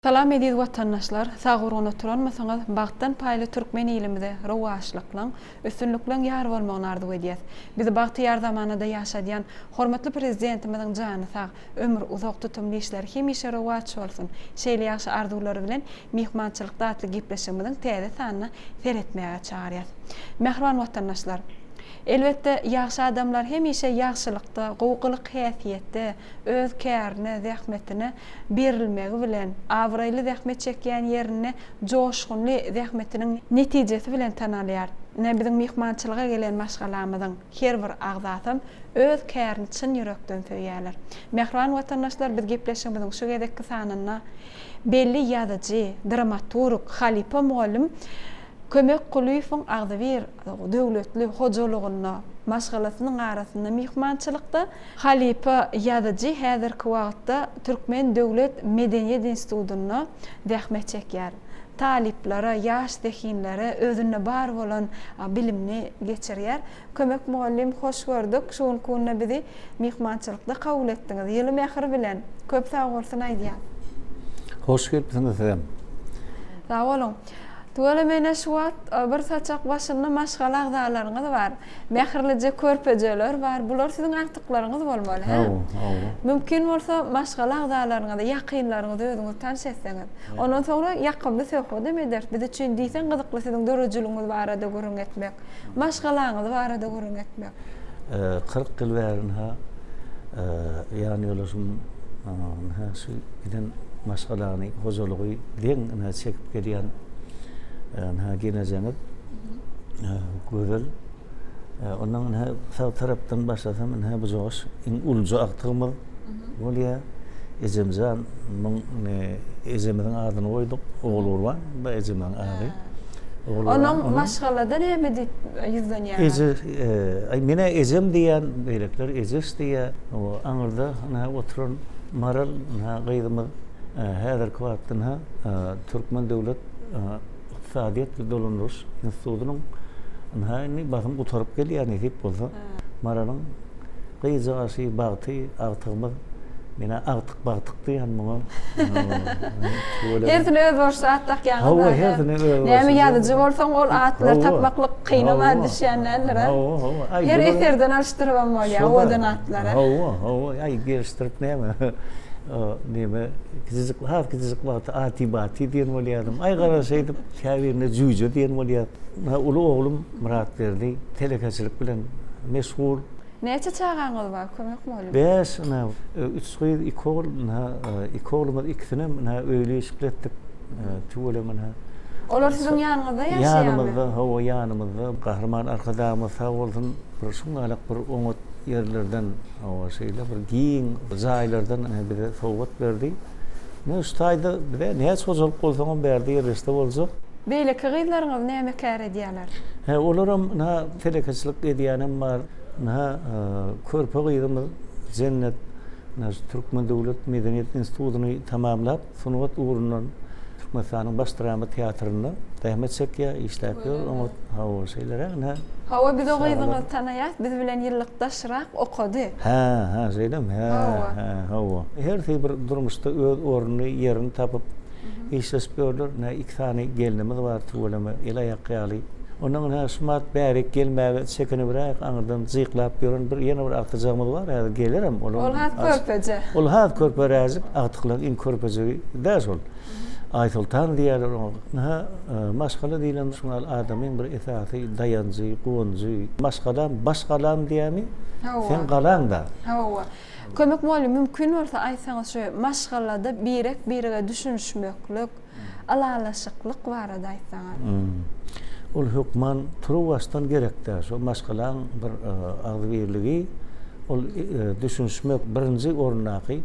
Salam eziz watandaşlar, sag-gurgun oturanmysyňyz, bagtdan paýly türkmen ilimize rowaçlyklaň, üstünlikleň ýar bolmagyny arzuw edýäs. Bizi bagtyýar zamanada ýaşadýan hormatly Prezidentimiziň jany sag, ömri uzak, tutumly işleri hemişe rowaç bolsun! Şeýle ýagşy arzuwlar bilen Myhmançylykda atly gepleşigimiziň täze sanyna seretmäge çagyrýas. Mähriban watandaşlar! Elbetde, ýagşy adamlar hemişe ýagşylykda, gowy gylyk-häsiýetde, öz kärine, zähmetine berilmegi bilen, abraýly zähmet çekýän ýerinde joşgunly zähmetiniň netijesi bilen tanalýar. Ine, biziň myhmançylyga gelen maşgalamyzyň her bir agzasam öz kärini çyn ýürekden söýýärler. Mähriban watandaşlar, biz gepleşigimiziň şu gezekki sanynda belli ýazyjy, dramaturg, halypa mugallym Kömek Kulyýewiň agzybir döwletli hojalygynda, maşgalasynyň arasynda myhmançylykda halypa ýazyjy häzirki wagtda Türkmen döwlet medeniýet institutynda zähmet çekýär. Talyplara, ýaş zehinlere özünde bar bolan bilimini geçirýär. Kömek mugallym hoş gördük. Şu günki günde bizi myhmançylykda kabul etdiňiz. Ýyly mähir bilen köp sag bolsun aýdýan. Hoş gelipsiňiz sizem. Sag boluň. Tüweleme ene şu wagt bir saçak başynda maşgala agzalaryňyz bar. Mähirlije körpejeler bar. Bular siziň agtyklaryňyz bolmaly, hä? Hawa, hawa. Mümkin bolsa maşgala agzalaryňyzy, ýakynlaryňyzy özüňiz tanyş etseňiz. Ondan soňra ýakymly söhbedem ederis. Biz üçin diýseň gyzykly siziň döredijiligiňiz barada gürrüň etmek. Maşgalaňyz barada gürrüň etmek. 40 ýyl bäri ynha ýanýoldaşym ynha şu giden maşgalany, hojalygy deň ynha çekip gelýän ynha gelnejemiz Gözel. Ondan ynha sag tarapdan başlasam ynha bu joş iň uluja agtygymyz bolýar. Ejemjan muň ejemiziň adyny goýduk. Ogulgurban bu ejemiziň ady. Onuň maşgalada näme diýip ýüzlenýärler? Eje, aý men-ä ejem diýýän, beýlekiler ejeş diýýär. O aňyrda ynha oturan Maral ynha gyzymyz häzirki wagtda ynha Türkmen döwlet ykdysadyýet we dolandyryş institutynyň ynha indi basym gutaryp gelýär nesip bolsa. Maralyň Gyzjagaşy bagty agtygymyz menä agtyk bagtyk diýýän muňa. Hersine özboluşly at dakýaňyz Hawa, hersine özboluşly. Näme ýazyjy bolsaň ol atlary tapmaklyk kynam düşýän däldir a. Hawa, hawa. Her eserden alyşdyrybam bolýar owadan atlary. Hawa, hawa. Aý gelişdirip näme. Neme kiçijik has kiçijik wagty Ati Bati diýen bolýardym. Aý gara şeýdip käbirine jüýje diýen bolýar. Uly oglum Myratberdi telekeçilik bilen meşgul. Näçe çagaňyz bar, Kömek mugallym? Bäş, ynha, üç gyz, iki ogul, ynha, iki oglumyz ikisinem, ynha, öýli-işikli etdik, tüweleme, ynha. Olar siziň ýanyňyzda ýaşaýarmy? Ýanymyzda, hawa, ýanymyzda. Gahryman Arkadagymyz sag bolsun, bir şuňňalak bir oňat ýerlerden, hawa, şeýle bir giň jaýlardan bize sowgat berdi. Ine, şu taýda bize näçe hojalyk bolsaňam bärde ýerleşse boljak. Beýleki gyzlaryňyz näme kär edýärler? Hä, olaram, ynha, telekeçilik edýänem bar. Ynha, körpe gyzymyz Jennet, ynha, şu Türkmen döwlet medeniýet institutyny tamamlap, sungat ugrundan Türkmenistanyň Baş drama teatrynda zähmet çekýär, işläp ýör. Oňat, hawa, şeýleräk, ynha. Hawa, biz o gyzyňyzy tanaýas, biz bilen ýyllykdaşrak okady. Hä, hä, şeýlemi? Hä, hä, hawa. Hersi bir durmuşda öz ornuny, ýerini tapyp, işleşip ýörler. Ine, iki sany gelnimiz bar, tüweleme, el-aýak ýaly. Ondan ine, şumat bärik gelmäge çekinibräk, aňyrdan jyklap ýören bir ýene bir agtyjagymyz bar, häzir gelerem. Ol has körpeje. Ol has körperäjik, agtyklaryň iň körpejegi däl şol. Aýsoltan diýýärler oňa. Ynha, maşgala diýlen şuňal adamyň bir esasy daýanjy, guwanjy. Maşgalam, baş galam diýýärmi? Hawa. Seň galaň-da. Hawa. Kömek mugallym, mümkin bolsa aýtsaňyz şu maşgalada birek-birege düşünişmeklik, ylalaşyklyk barada aýtsaňyz. Ol hökman turuwbaşdan gerek-dä. Şo maşgalaň bir agzybirligi, ol düşünişmek birinji orundaky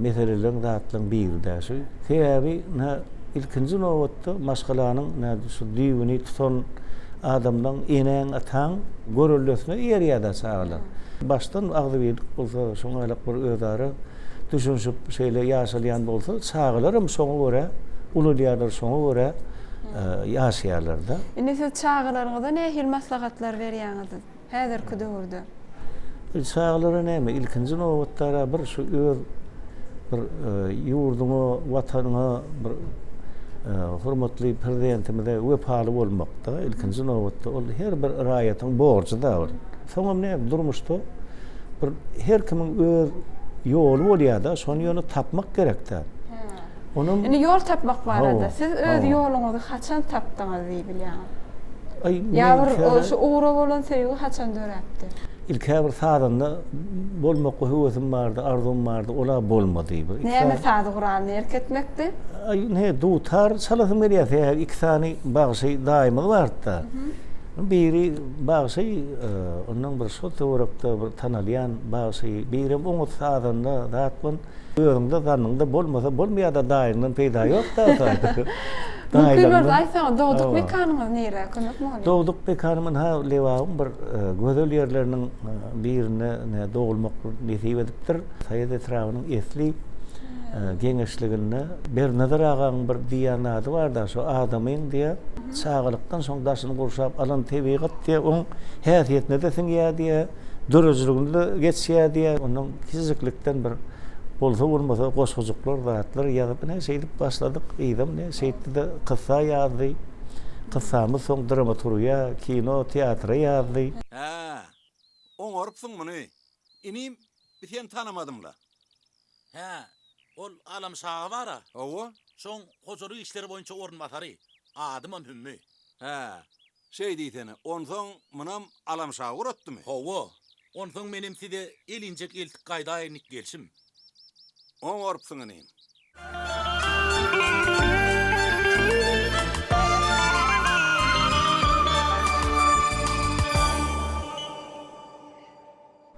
meseleleriň, zatlaryň biri-dä şu. Sebäbi ynha ilkinji nobatda maşgalanyň ynha şu düýbüni tutan adamlaň, eneň, ataň göreldesine eýerýär-dä çagalar. Başdan agzybirlik bolsa, şoňa bir özara düşünişip şeýle ýaşalýan bolsa, çagalaram şoňa görä ulalýarlar, şoňa görä ýaşaýarlar-da. Indi siz çagalaryňyza nähili maslahatlar berýäňiz häzirki döwürde? Çagalara näme, ilkinji nobatda-ra bir şu öz. Bir ýurduňa, Watanyňa bir hormatly Prezidentimize wepaly bolmakda ilkinji nobatda ol her bir raýatyň borjy-da ol. Soňam näme durmuşda bir her kimiň öz ýoly bolýar-da, şony ýöne tapmak gerek-dä. Onam Indi ýol tapmak barada siz öz ýoluňyzy haçan tapdyňyz diýip bilýäňiz? Aý, Ýa bir şu ugra bolan söýgi haçan döräpdi? Ilk-ä bir sazanda bolmakga höwesim bardy, arzuwym bardy, ol-a bolmady. Bir iki Näme saz guralyny erk etmekdi? Aý, ne, dutar çalasym gelýär. Sebäbi iki sany bagşy daýymyz bardy-da. Biri bagşy, ondan bir şol töwerekde bir tanalýan bagşy, birem oňat sazanda zat bolan. Özüňde zannyňda bolmasa bolmaýada daýyňdan peýda ýok-da. Mümkin bolsa aýtsaňyz dogduk mekanyňyz nire Kömek mugallym? Dogduk mekanym ynha Lebabyň bir gözel ýerleriniň birinde dogulmak nesip edipdir. Saýat etrabynyň Esli geňeşliginde Bernazar agaň bir diýýän zady bar-da, şo adamyň diýýär, çagalykdan soň daşyny gurşap alan tebigat diýýär, oň häsiýetine-de siňýär diýýär. Döredijiliginde geçýär diýýär. Ondan kiçijiklikden bir bolsa bolmasa goşgujyklar, zatlar ýazyp, ine şeýdip başladyk. Yzam ine şeýtdi-de kyssa ýazdy. Kyssamyz soň dramaturgiýa, kino, teatra ýazdy. Hä, oňarypsyň muny. Inim, bi seni tanamadym-la. Hä, ol Alamşa aga bar-a. Hawa. Şoň hojalyk işleri boýunça orunbasary. Adymam Hümmi. Hä, Şeý diýsene, onsoň munam Alamşa ugratdymy? Hawa, onsoň menem size elinjek eltip gaýdaýyn diýip gelşim. Oňarypsyň inim.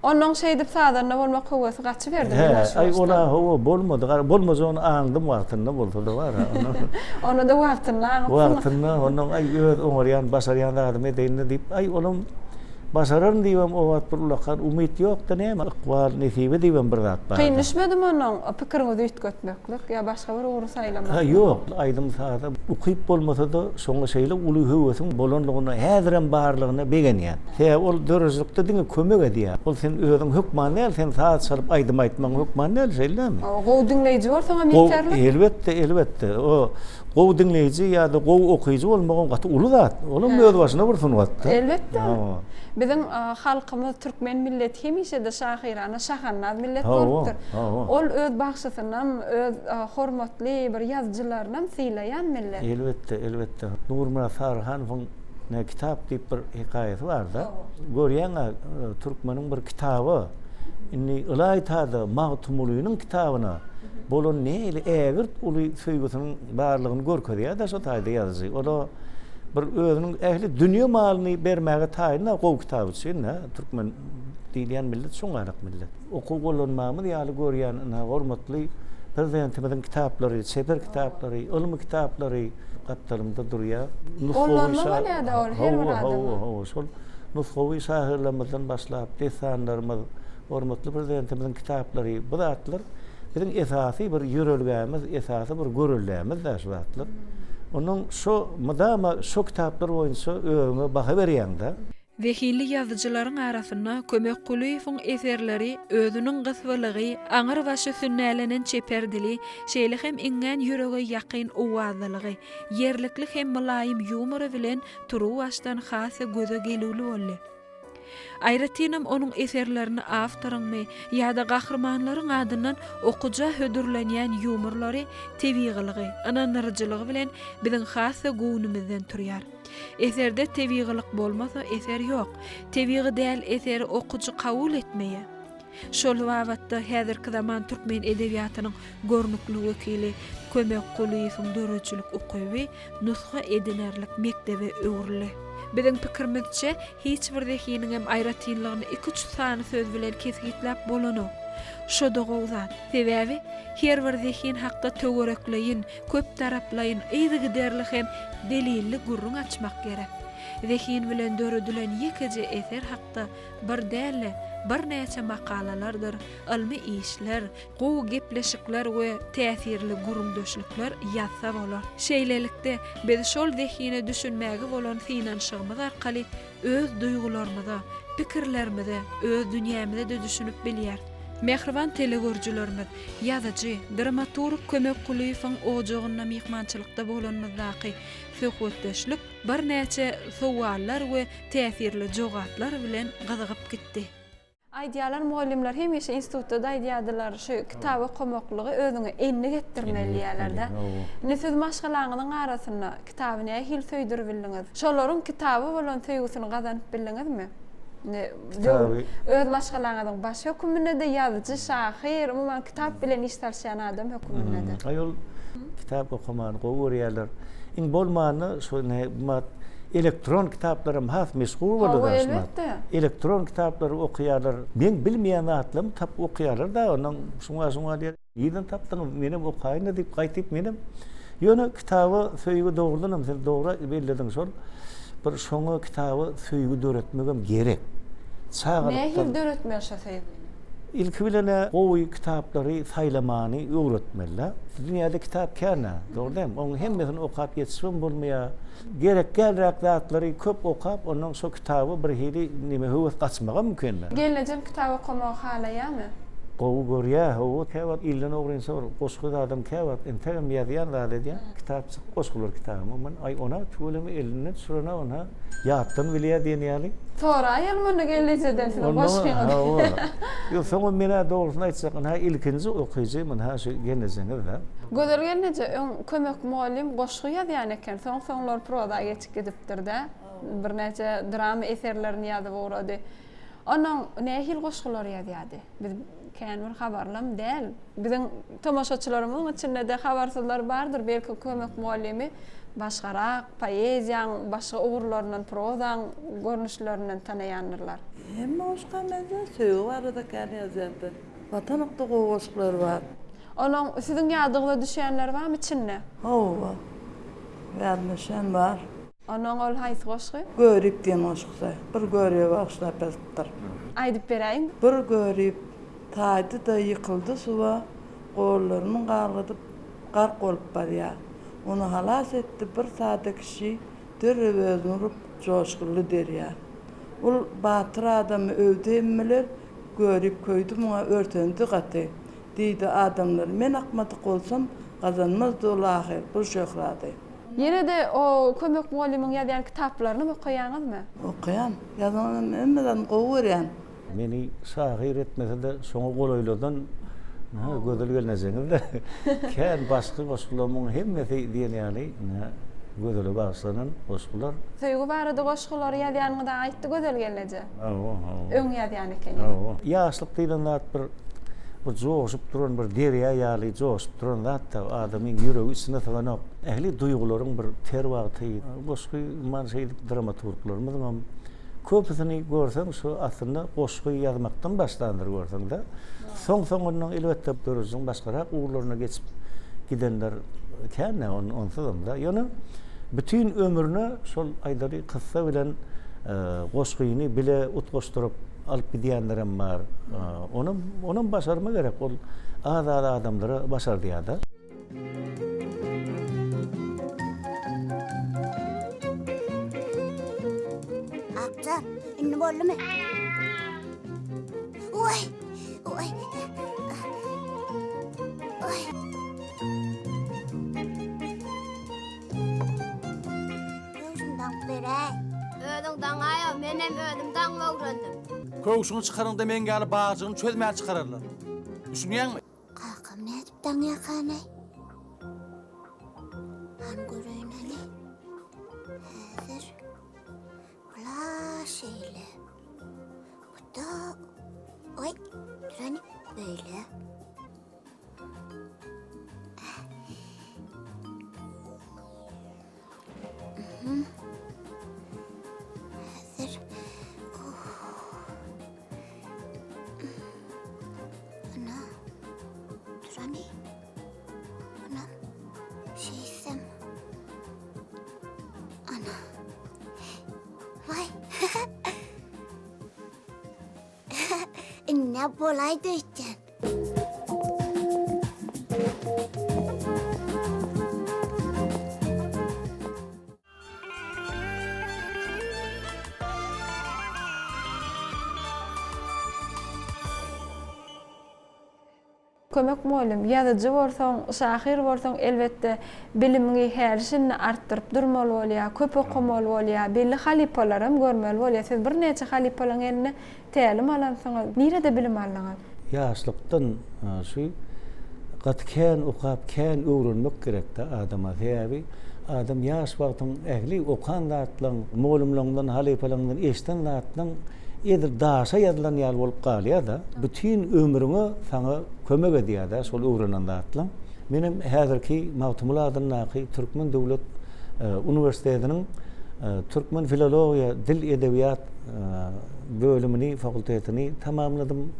Onuň şeýdip sazanda bolmak höwesi gaçyberdi Hä, aý ol-a hawa bolmady, gara bolmajagyny aňdym wagtynda bolsa-da bar-a ondan. Ony-da wagtynda aňypsyňyz. Wagtynda ondan aý öz oňarýan, başarýan zadymy edeýin-de diýip, aý olam başararyn diýibem o wagt bir ullakan umyt ýokdy näme, ykbal, nesibe diýibem bir zat bar-da. Kyn düşmedimi onuň pikiriňizi üýtgetmeklik ýa başga bir ugry saýlamaklyk? Hä, ýok, aýdym-saza ukyp bolmasa-da şoňa şeýle uly höwesiň bolanlygyna, häzirem barlygyna begenýän. Sebäbi ol döredijilikde diňe kömek edýär. Ol sen özüň hökman däl, sen saz çalyp aýdym aýtmagyň hökman däl, şeýle dälmi? Hawa, gowy diňleýji bolsaňam ýeterlik. Elbetde, elbetde. O gowy diňleýji ýa-da gowy okyjy bolmagam gaty uly zat. Olam özbaşyna bir sungat-da. Elbetde. Biziň halkymyz, türkmen milleti hemişe-de şahyrana, şahandaz millet bolupdyr. Ol öz bagşysynam, öz hormatly bir ýazyjylarynam sylaýan millet. Elbetde, elbetde. Nurmyrat Saryhanowyň Ne kitap diýip bir hekaýasy bar-da. Görýäň-ä, türkmeniň bir kitaba, indi ylaýta-da Magtymgulynyň kitabyna bolan nähili ägirt uly söýgüsiniň barlygyny görkezýär-de şo taýda ýazyjy. Ol-a bir özüniň ähli dünýe malyny bermäge taýyn-da gowy kitap üçin-dä. Türkmen diýilýän millet şoňarak millet. Okuw gollanmamyz ýaly görýän ynha hormatly Prezidentimiziň kitaplary, çeper kitaplary, ylmy kitaplary gapdalymda durýar. Gollanma bolýar-da ol her bir adama. Hawa, hawa, şol nusgawy şahyrlarymyzdan başlap, dessanlarymyz, hormatly Prezidentimiziň kitaplary, bu zatlar biziň esasy bir ýörelgämiz, esasy bir göreldämiz-dä şu zatlar. Onnoň şo mydama şo kitaplar boýunça özüňe baha berýäň-dä. Zehinli ýazyjylaryň arasynda Kömek Kulyýewiň eserleri özüniň gysbylygy, aňrybaşy sünnälenen çeper dili, şeýle hem iňňän ýürege ýakyn owazlylygy, ýerlikli hem mylaýym ýumory bilen turuwbaşdan has-da göze gelüwli boldy. Aýratynam onuň eserlerini awtoryňmy ýa-da gahrymanlaryň adyndan okyja hödürlenýän ýumorlary tebigylygy, ynandyryjylygy bilen biziň has-da göwnümizden turýar. Eserde tebigylyk bolmasa, eser ýok. Tebigy däl eseri okyjy kabul etmeýär. Şol babatda häzirki zaman türkmen edebiýatynyň görnükli wekili Kömek Kulyýewiň döredijilik ukyby nusga edinerlik mekdebe öwrüldi. Biziň pikirimizçe, hiç bir zehiniňem aýratynlygyny iküç sany söz bilen kesgitläp bolanok. Şo-da gowy zat. Sebäbi, her bir zehin hakda töwerekleýin, köptaraplaýyn, yzygiderli hem delilli gürrüň açmak gerek. Zehin bilen döredilen ýekeje eser hakda bir däl-de, birnäçe makalalardyr, ylmy işler, gowy gepleşikler we täsirli gürrüňdeşlikler ýazsa bolar. Şeýlelikde, biz şol zehine düşünmäge bolan synanyşygymyz arkaly öz duýgularymyza, pikirlerimize, öz dünýämize-de düşünip bilýäris. Mähriban telegörüjilerimiz, ýazyjy, dramaturg Kömek Kulyýewiň ojagynda myhmançylykda bolanymyzdaky söhbetdeşlik birnäçe sowallar we täsirli jogaplar bilen gyzygyp gitdi. Aýdýarlar mugallymlar hemişe institutda-da aýdýardylar şu kitap okamaklygy özüňe endik etdirmeli diýýärler-de. Indi siz maşgalaňyzyň arasynda kitaby nähili söýdüribildiňiz? Şolaryň kitaba bolan söýgüsini gazanyp bildiňizmi? Indi döwür öz maşgalaňyzyň başy höküminde-de ýazyjy, şahyr, umuman kitap bilen iş salyşýan adam höküminde-de. Aý ol kitap okamany gowy görýärler. Iň bolmanda şu elektron kitaplaram has meşhur boldy Hawa, elbetde. Elektron kitaplary okaýarlar. Meň bilmeýän zatlarymy tapyp okaýarlar-da, ondan şuňa şuňa diýýär. Nirden tapdyňyz, menem okaýyn-da diýip gaýtyp menem. Ýöne kitaba söýgi dogrudanam siz dogry bellediň şol bir şoňa kitaba söýgi döretmegem gerek. Çagalykdan. Nähili döretmeli şo söýgini? Ilki bilen-ä gowy kitaplary saýlamany öwretmeli-dä. Dünýäde kitap kän-ä, dogry dälmi? Onuň hemmesini okap ýetişibem bolmaýar. Gerek dälräk zatlary köp okap, ondan şo kitaba birhili neme höwes gaçmagam mümkin-dä. Gelnejem kitap okamagy halaýarmy? Gowy görýär, hawa. Käwagt ilden ogrynça bir goşgy zadam käwagt entegem ýazýan zat edýän. Kitapjyk goşgular kitabym. Men aý ona tüweleme elinden düşürenok ynha. Ýatdan bilýär diýen ýaly. Soraýaly munda gelnejeden siziň goşgyňyzy. Hawa. Ýok, soňam men-ä dogrusyny aýtjak, ynha ilkinji okyjy ynha şu gelnejeňiz-dä. Gözel gelneje öň Kömek mugallym goşgy ýazýan eken, soň-soňlar proza geçip gidipdir-dä. Birnäçe drama eserlerini ýazyp ugrady. Onuň nähili goşgular ýazýardy? Biz kän bir habarlam däl. Biziň tomaşaçylarymyzyň içinde-de habarsyzlar bardyr, belki Kömek mugallymy başgarak, poeziýaň başga ugurlaryndan, prozaň görnüşlerinden tanaýandyrlar. Hemme goşga meňzeş, söýgi barada kän ýazýardy. Watan hakda gowy goşgulary bar. Olaň siziň ýadyňyza düşýänleri barmy içinde? Hawa, ýadyma düşýän bar. Onuň ol haýsy goşgy? Görip diýen goşgusy. Bir göribe bagyşlap ýazypdyr. Aýdyp beräýiň. Bir görip, taýdy-da ýykyldy suwa, gollaryny galgadyp, gark bolup barýar. Ony halas etdi bir sada kişi, derrew özüni urup, joşgunly derýa. Ol batyr adamy öwdi hemmeler, görip köýdi muňa örtendi gaty. Diýdi adamlar, men akmadyk bolsam, gazanmazdy ol ahyr bul şöhrady. Ýene-de o Kömek mugallymyň ýazýan kitaplarynam okaýaňyzmy? Okaýan. Ýazanam hemme zadyny gowy görýän. Meni şahyr etmese-de şoňa golaýladan Gözel gelnejeňiz-de kän başky goşgularymyň hemmesi diýen ýaly Gözele bagyşlanan goşgular. Söýgi barada goşgulary ýazýanyňyzy aýtdy Gözel gelneje. Hawa, hawa. Öň ýazýan ekeniňiz. Hawa. Ýaşlyk diýlen zat bir bir joşup duran bir derýa ýaly joşup duran zat-da, adamyň ýüregi içine syganok. Ähli duýgularyň bir ter wagty. Goşgy man şeýdip dramaturglarymyzyňam köpüsini görseň şu aslynda goşgy ýazmakdan başlandyr görseň-de. Soň-soňundan elbetde döredijiligiň başgarak ugurlaryna geçip gidenler kän-dä onsuzam-da. Ýöne bütin ömrüne şol aýdaly kyssa bilen goşgyny bile utgaşdyryp alyp gidýänlerem bar. Onam onam başarma gerek. Ol az-az adamlara başardýar-da. Akjan, indi boldumy? Oý, oý. Oý. Köwşümi daňyp beräý. Özüň daňaý-a, menem özüm daňyp öwrendim. Köwşüňi çykaryňda meň ýaly bagjygyny çözmän çykararlar. Düşünýäňmi? Kakam nädip daňýakanaý? Han göreýin hany. Häzir. Bula şeýle. Bu-da... Oý, dur hany, beýle. Häzir. Ana. Durany. Ana. Şeýtsem. Ana. Waý. Indi bolaýdy öýtýän. Kömek mugallym, ýazyjy bolsaň, şahyr bolsaň, elbetde, bilimiňi häli-şindi artdyryp durmaly bolýar, köp okamaly bolýar, belli halypalaram görmeli bolýar. Siz birnäçe halypalaryň elinde tälim alansyňyz. Nirede bilim aldyňyz? Ýaşlykdan şu gaty kän okap, kän öwrenmek gerekdä adama. Sebäbi adam ýaş wagtyň ähli okan zatlaň, mugallymlaryňdan, halypalaryňdan eşiden zatlaň edil daşa ýazylan ýaly bolup galýar-da, bütin ömrüňe saňa kömek edýär-dä şol öwrenen zatlaň. Menem häzirki Magtymguly adyndaky Türkmen döwlet uniwersitetiniň türkmen filologiýa, dil, edebiýat bölümini, fakultetini tamamladym,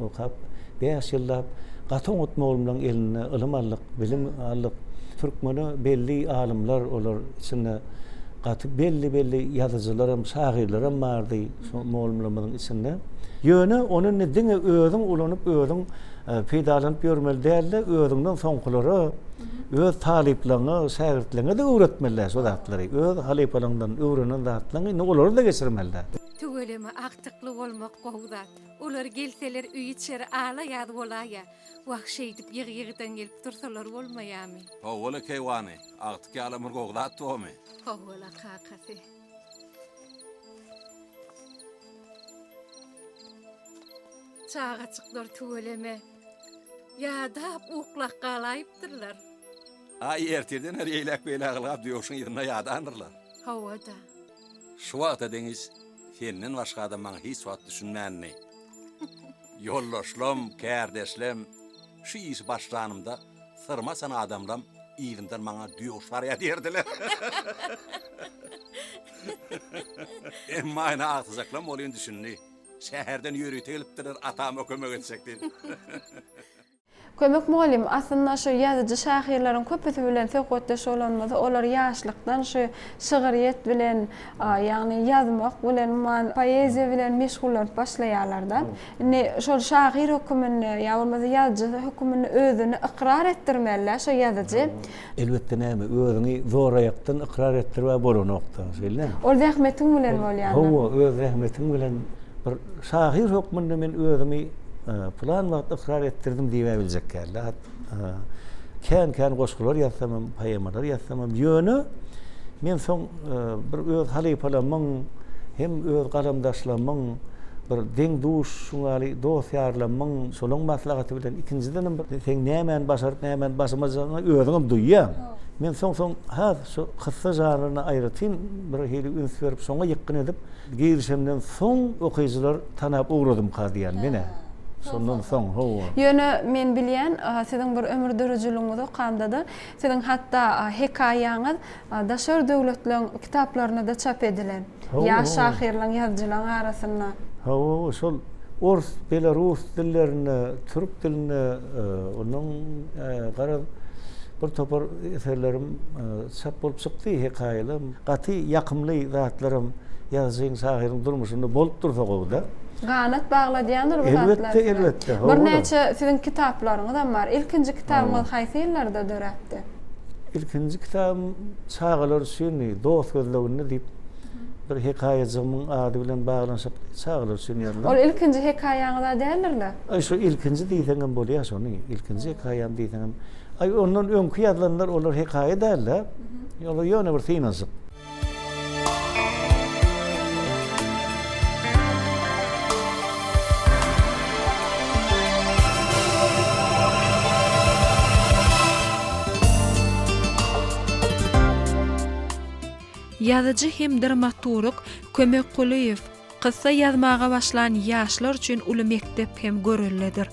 okap bäş ýyllap gaty oňat mugallymlaryň elinde ylym aldyk, bilim aldyk. Türkmene belli alymlar olar içinde gaty belli-belli ýazyjylaram, şahyrlaram bardy şo mugallymlarymyzyň içinde. Ýöne ony indi diňe özüň ulanyp, özüň peýdalanyp ýörmeli däl-de, özüňden soňkulara, öz talyplaryňa, şägirtleriňe-de öwretmeli-dä şo zatlary. Öz halypalaryňdan öwrenen zatlaryňy indi olara-da geçirmeli-dä. Tüweleme agtykly bolmak gowy zat. Olar gelseler öý-içeri ala-ýaz bolaýa. Wah şeýdip ýygy-ýygydan gelip dursalar bolmaýamy. Howwala keýwany, agtyk ýalam bir gowy zat bomy? Howwala kakasy. Çagajyklar tüweleme, ýadap uklap galaýypdyrlar. Aý ertirden bäri eýläk-beýläk ylgap düýeguşuň yzynda ýadandyrlar. Hawa-da. Şu wagta deňiç senden başga adam maňa hiç wagt düşünmändi. Ýoldaşlam, kärdeşlem, şu işi başlanymda syrymy açan adamlam yzymdan maňa düýeguş barýar diýerdiler. Emma ine agtyjaklam welin düşündi. Şäherden ýörite gelipdirler atama kömek etjek diýip. Kömek mugallym, aslynda şu ýazyjy-şahyrlaryň köpüsi bilen söhbetdeş bolanymyzda olar ýaşlykdan şu şygyrýet bilen, ýagny ýazmak bilen, umuman poeziýa bilen meşgullanyp başlaýarlar-da. Indi şol şahyr höküminde ýa bolmasa ýazyjy höküminde özüni ykrar etdirmeli-dä şo ýazyjy. Elbetde näme, özüňi zoraýakdan ykrar etdirib-ä bolanok-da, şeýle dälmi? Ol zähmetiň bilen bolýandyr. Hawa, öz zähmetiň bilen bir Şahyr hökmünde men özümi pylan wagt ykrar etdirdim diýibä biljek däl. Kän-kän goşgular ýazsamam, poemalar ýazsamam, ýöne men soň bir öz halypalarymyň hem öz galamdaşlarymyň bir deň-duş şuň ýaly dost-ýarlarymyň şolaryň maslahaty bilen ikinjidenem bir seň nämäni başaryp, nämäni başarmajagyňy özüňem duýýaň. Men soň-soň has şu kyssa žanryna aýratyn bir hili üns berip, şoňa ýykgyn edip, Girişemden soň okyjylar tanap ugradymka diýýän men-ä. Şondan soň, hawa. Ýöne men bilýän, siziň bir ömür döredijiligiňizi okamda-da, siziň hatda hekaýaňyz daşary döwletleň kitaplarynda-da çap edilen. Ýaş şahyrlaň, ýazyjylaň arasynda. Hawa, şol ors, belarus dillerinde, türk dilinde, ondan garaz bir topar eserlerim çap bolup çykdy, hekaýalarym. Gaty ýakymly zatlaram ýazyjyň, şahyryň durmuşynda bolup dursa gowy-da. Ganat bagladýandyr bu zatlar Elbetde, size. elbetde, hawa-da. Birnäçe siziň kitaplaryňyzam bar. Ilkinji kitabyňyz haýsy ýyllarda döräpdi? Ilkinji kitabym çagalar üçindi, Dost gözleginde diýip, bir hekaýajygymyň ady bilen baglanyşykly çagalar üçin ýazylan. Ol ilkinji hekaýaňyz-a däldir-le? Aý, şo ilkinji diýseňem bolýar şony, ilkinji hekaýam diýseňem. Aý, ondan öňki ýazylanlar olar hekaýa däl-de, olar ýöne bir synanyşyk. Ýazyjy hem dramaturg Kömek Kulyýew kyssa ýazmaga başlan ýaşlar üçin uly mekdep hem göreldedir.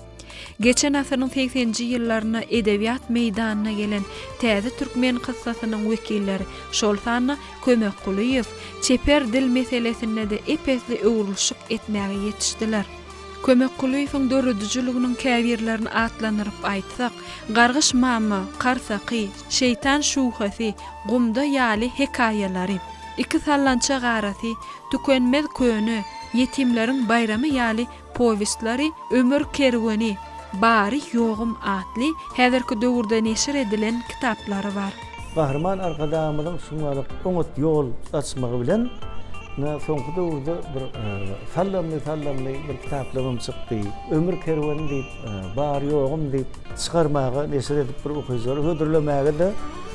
Geçen asyryň segseninji ýyllarynda edebiýat meýdanyna gelen täze türkmen kyssasynyň wekilleri, şol sanda Kömek Kulyýew çeper dil meselesinde-de ep-esli öwrülişik etmäge ýetişdiler. Kömek Kulyýewiň döredijiliginiň käbirlerini atlandyryp aýtsak, Gargyş mama, Karsaky, Şeýtan şübhesi, Gumda ýaly hekaýalary, Iki sallançak arasy, Tükenmez köne, Ýetimleriň baýramy ýaly powestleri Ömür kerweni, Bary ýogum atly häzirki döwürde neşir edilen kitaplary bar. Gahryman Arkadagymyzyň şuňňalyk oňat ýol açmagy bilen. Ine, soňky döwürde bir sallamly-sallamly bir kitaplarym çykdy. Ömür kerweni diýip, Bar-ýogum diýip çykarmaga, neşir edip bir okyjylara hödürlemäge-de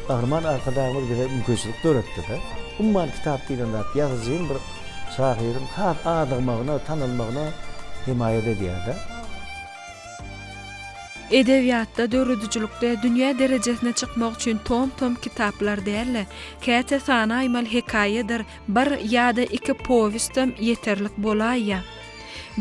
Gahryman Arkadagymyz bize mümkinçilik döretdi-de. Umuman kitap diýlen zat ýazyjyň bir şahyryň has adygmagyna, tanalmagyna hemaýat edýär-de. Edebiýatda, döredijilikde dünýä derejesine çykmak üçin tom-tom kitaplar däl-de, käte sanaýmaly hekaýadyr bir ýa-da iki powestem ýeterlik bolaýýar.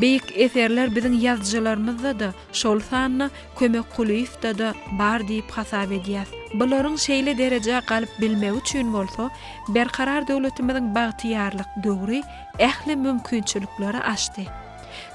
Beýik eserler biziň ýazyjylarymyzda-da, şol sanda Kömek Kulyýewde-de bar diýip hasap edýäs. Bularyň şeýle derejä galyp bilmegi üçin bolsa, Berkarar döwletimiziň bagtyýarlyk döwri ähli mümkinçilikleri açdy.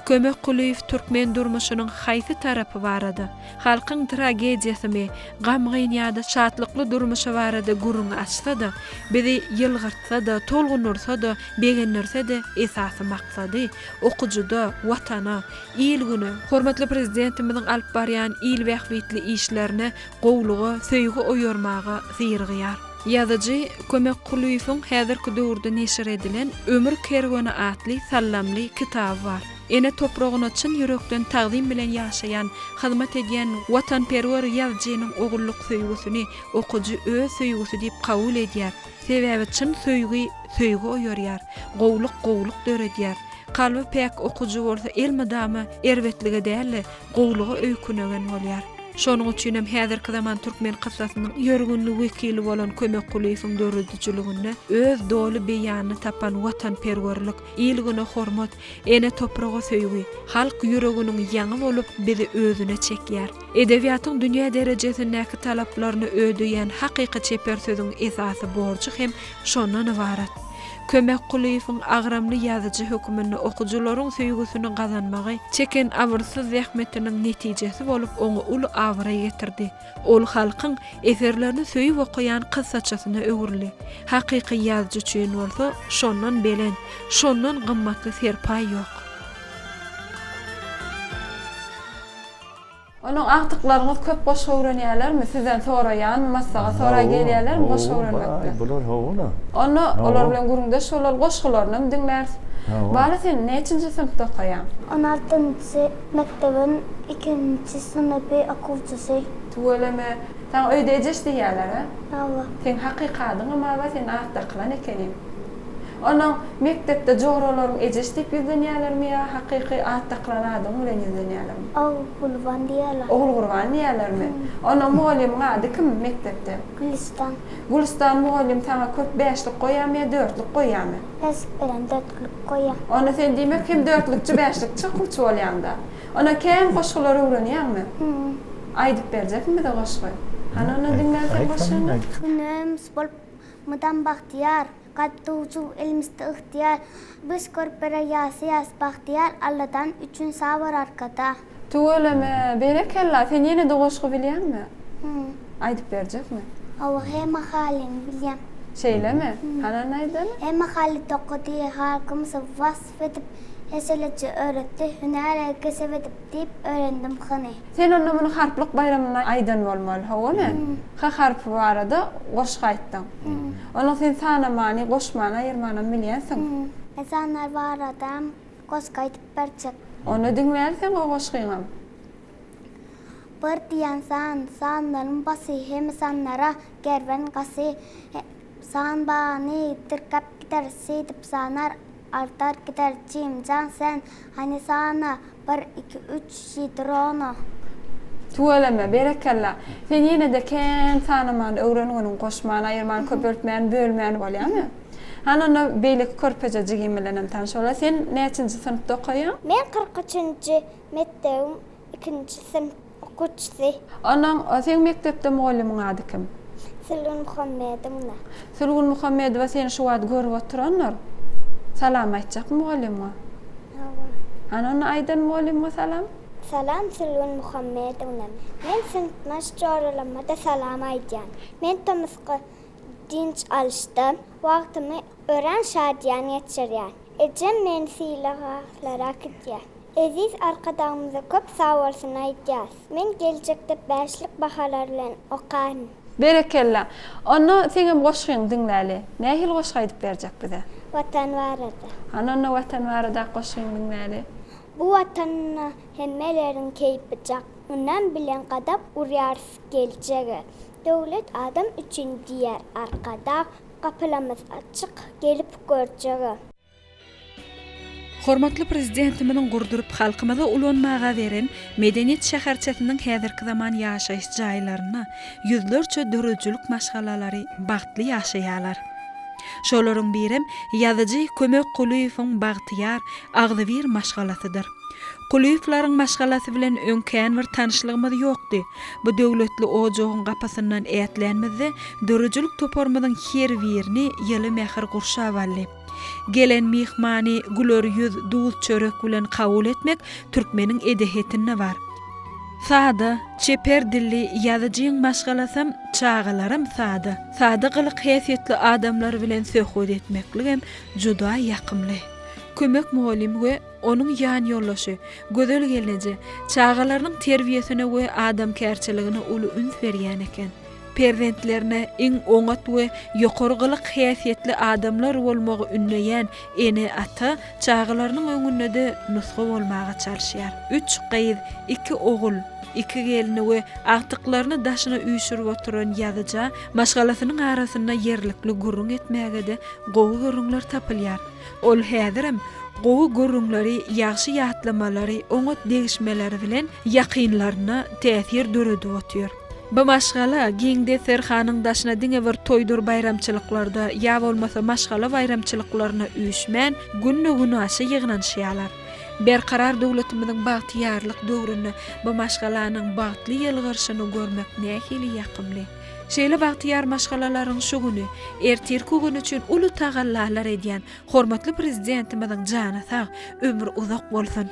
Kömek Kulyýew türkmen durmuşynyň haýsy tarapy barada, halkyň tragediýasymy, gamgyn ýa-da şatlykly durmuşy barada gürrüň açsa-da, bizi ýylgyrtsa-da, tolgundyrsa-da, begendirse-de esasy maksady, okyjyda Watana, il-güne, hormatly Prezidentimiziň alyp barýan il bähbitli işlerine gowulyga söýgi oýarmaga syrygýar. Ýazyjy Kömek Kulyýewiň häzirki döwürde neşir edilen Ömür kerweni atly sallamly kitaby bar. Ene topragyna çyn ýürekden tagzym bilen ýaşaýan, hyzmat edýän watanperwer ýazyjynyň ogullyk söýgüsini okyjy öz söýgüsi diýip kabul edýär. Sebäbi çyn söýgi söýgi oýarýar, gowulyk gowulyk döredýär. Kalby päk okyjy bolsa elmydama erbetlige däl-de, gowulyga öýkünegen bolýar. Şonuň üçinem häzirki zaman türkmen kyssasynyň ýörgünli wekili bolan Kömek Kulyýewiň döredijiliginde öz doly beýanyny tapan watanperwerlik, il-güne hormat, ene topraga söýgi, halk ýüreginiň ýaňy bolup bizi özüne çekýär. Edebiýatyň dünýä derejesindäki talaplaryny ödeýän hakyky çeper sözüň esasy borjy hem şondan ybarat. Kömek Kulyýewiň agramly ýazyjy höküminde okyjylaryň söýgüsini gazanmagy çeken abyrsyz zähmetiniň netijesi bolup oňa uly abraý getirdi. Ol halkyň eserlerini söýüp okaýan kyssaçysyna öwrüldi. Hakyky ýazyjy üçin bolsa şondan belent, şondan gymmatly serpaý ýok. Onuň agtyklaryňyz köp goşgy öwrenýärlermi? Sizden soraýanmy, maslahat soraý gelýärlermi goşgy öwrenmekde? Hawa, bular hawa-la. Onda olar bilen gürrüňdeş bolaly, goşgularynam diňläris. Bala sen näçinji synpda okaýaň? On altynjy mekdebiň ikinji synypy okuwçysy. Tüweleme. Saňa öýde Ejeş diýýärler-ä? Hawa. Seň hakyky adyňam bar, sen at dakylan ekeniň. Onuň mekdepde joralaryň Ejeş diýip ýüzlenýärlermi ýa hakyky at dakylan adyň bilen ýüzlenýärlermi? Ogulgurban diýýärler. Ogulgurban diýýärlermi? Onuň mugallymyň ady kim mekdepde? Gülüstan. Gülüstan mugallym saňa köp bäşlik goýýarmy ýa dörtlük goýýarmy? Bäşlik beren dörtlük goýýar. Onda sen diýmek hem dörtlükçi bäşlikçi okuwçy bolýaňda. Onda kän goşgular öwrenýäňmi? Aýdyp berjekmi bize goşgy? Hany onda diňläli seň goşgyňy. Günämiz bolup mydam bagtyýar. Gatduwjuw elimizde ygtyýar. Biz körpelere ýaşaýas bagtyýar Alladan üçin sag bor arkada. Tüweleme, berekella, sen ýene-de goşgy bilýäňmi? Hü. Aýdyp berjekmi? Hawa, hemme halyny bilýän. Şeýlemi? Hany onda aýdaly. Hemme haly tokady, halkymyzy wasp edip, heseleje öwretdi, hünäre kesep edip diýip öwrendim hany. Sen onda muny harplyk baýramynda aýdan bolmaly, howamy? H harpy barada goşgy aýtdyň. Onda sen sanamany, goşmany, aýyrmanam bilýänsiň. Men sanlar baradam goşgy aýdyp berjek. Onda diňläli seň o goşgyňam. Bir diýen san, sanlaryň basy, hemme sanlara kerwen gasy, San bagyny tirkäp gider, şeýdip sanar, artar gider, Jim jan sen, hany sana, bir, iki, üç, ýedi rona. Tüweleme, berekella. Sen ýene-de kän sanamany öwrenginiň, goşmany, aýyrmany, köpeltmäni, bölmäni bolýamy? Hany onda beýleki körpeje jigim bilenem tanyş bola. Sen näçinji synpda okaýaň? Men 43 üçünji mekdebiň ikinji synp okuwçysy. Onnoň seň mekdepde mugallymyň ady kim? Sülgün Muhammedowna. Sülgün Muhammedowa seni şu wagt görüp oturandyr. Salam aýtjakmy mugallymyňa? Hawa. Hany onda aýdan mugallymyňa salam? Salam Sülgün Muhammedowna. Men synpdaş joralama-da salam aýdýan. Men tomusky dynç alyşda wagtymy örän şadyýan geçirýän. Ejem meni sylaglara äkidýär. Eziz Arkadagymyza köp sagbolsun aýdýas. Men geljekde bäşlik bahalar bilen okaryn. Berekella. Onda seňem goşgyňy diňläli. Nähili goşgy aýdyp berjek bize? Watan barada. Hany onda Watan baradaky goşgyňy diňläli. Bu Watanda hemmeleriň keýpi çak, Ynam bilen gadam urýarys geljege. Döwlet adam üçin diýer Arkadag, Gapylarymyz açyk, gelip görjege. Hormatly Prezidentimiziň gurduryp halkymyza ulanmaga beren Medeniýet şäherçesiniň häzirki zaman ýaşaýyş jaýlarynda ýüzlerçe döredijilik maşgalalary bagtly ýaşaýarlar. Şolaryň birem ýazyjy Kömek Kulyýewiň bagtyýar, agzybir maşgalasydyr. Kulyýewleriň maşgalasy bilen öň kän bir tanyşlygymyz ýokdy. Bu döwletli ojagyň gapysyndan ätlänimizde döredijilik toparymyzyň her birini ýyly mähir gurşap aldy. Gelen myhmany güler ýüz, duz-çörek bilen kabul etmek türkmeniň edehetinde bar. Sada, çeper dilli ýazyjyň maşgalasam, çagalaram sada. Sada gylyk-häsiýetli adamlar bilen söhbet etmekligem juda ýakymly. Kömek mugallym we onuň ýanýoldaşy Gözel gelneje çagalarynyň terbiýesine we adamkärçiligine uly üns berýän eken. Perzentlerine iň oňat we ýokary gylyk-häsiýetli adamlar bolmagy ündeýän ene-ata çagalarynyň öňünde-de nusga bolmaga çalyşýar. Üç gyz, iki ogul, iki gelni we agtyklaryny daşyna üýşürip oturan ýazyja maşgalasynyň arasynda ýerlikli gürrüň etmäge-de gowy gürrüňler tapylýar. Ol häzirem gowy gürrüňleri, ýagşy ýatlamalary, oňat degişmeleri bilen ýakynlaryna täsir döredip otyr. Bu maşgala giň desterhanyň daşyna diňe bir toýdur baýramçylyklarda ýa bolmasa maşgala baýramçylyklaryna üýşmän, günde-günaşa ýygnanyşýarlar. Berkarar döwletimiziň bagtyýarlyk döwründe bu maşgalanyň bagtly ýylgyryşyny görmek nähili ýakymly. Şeýle bagtyýar maşgalalaryň şu güni, ertirki güni üçin uly tagallalar edýän hormatly Prezidentimiziň jany sag, ömri uzak bolsun!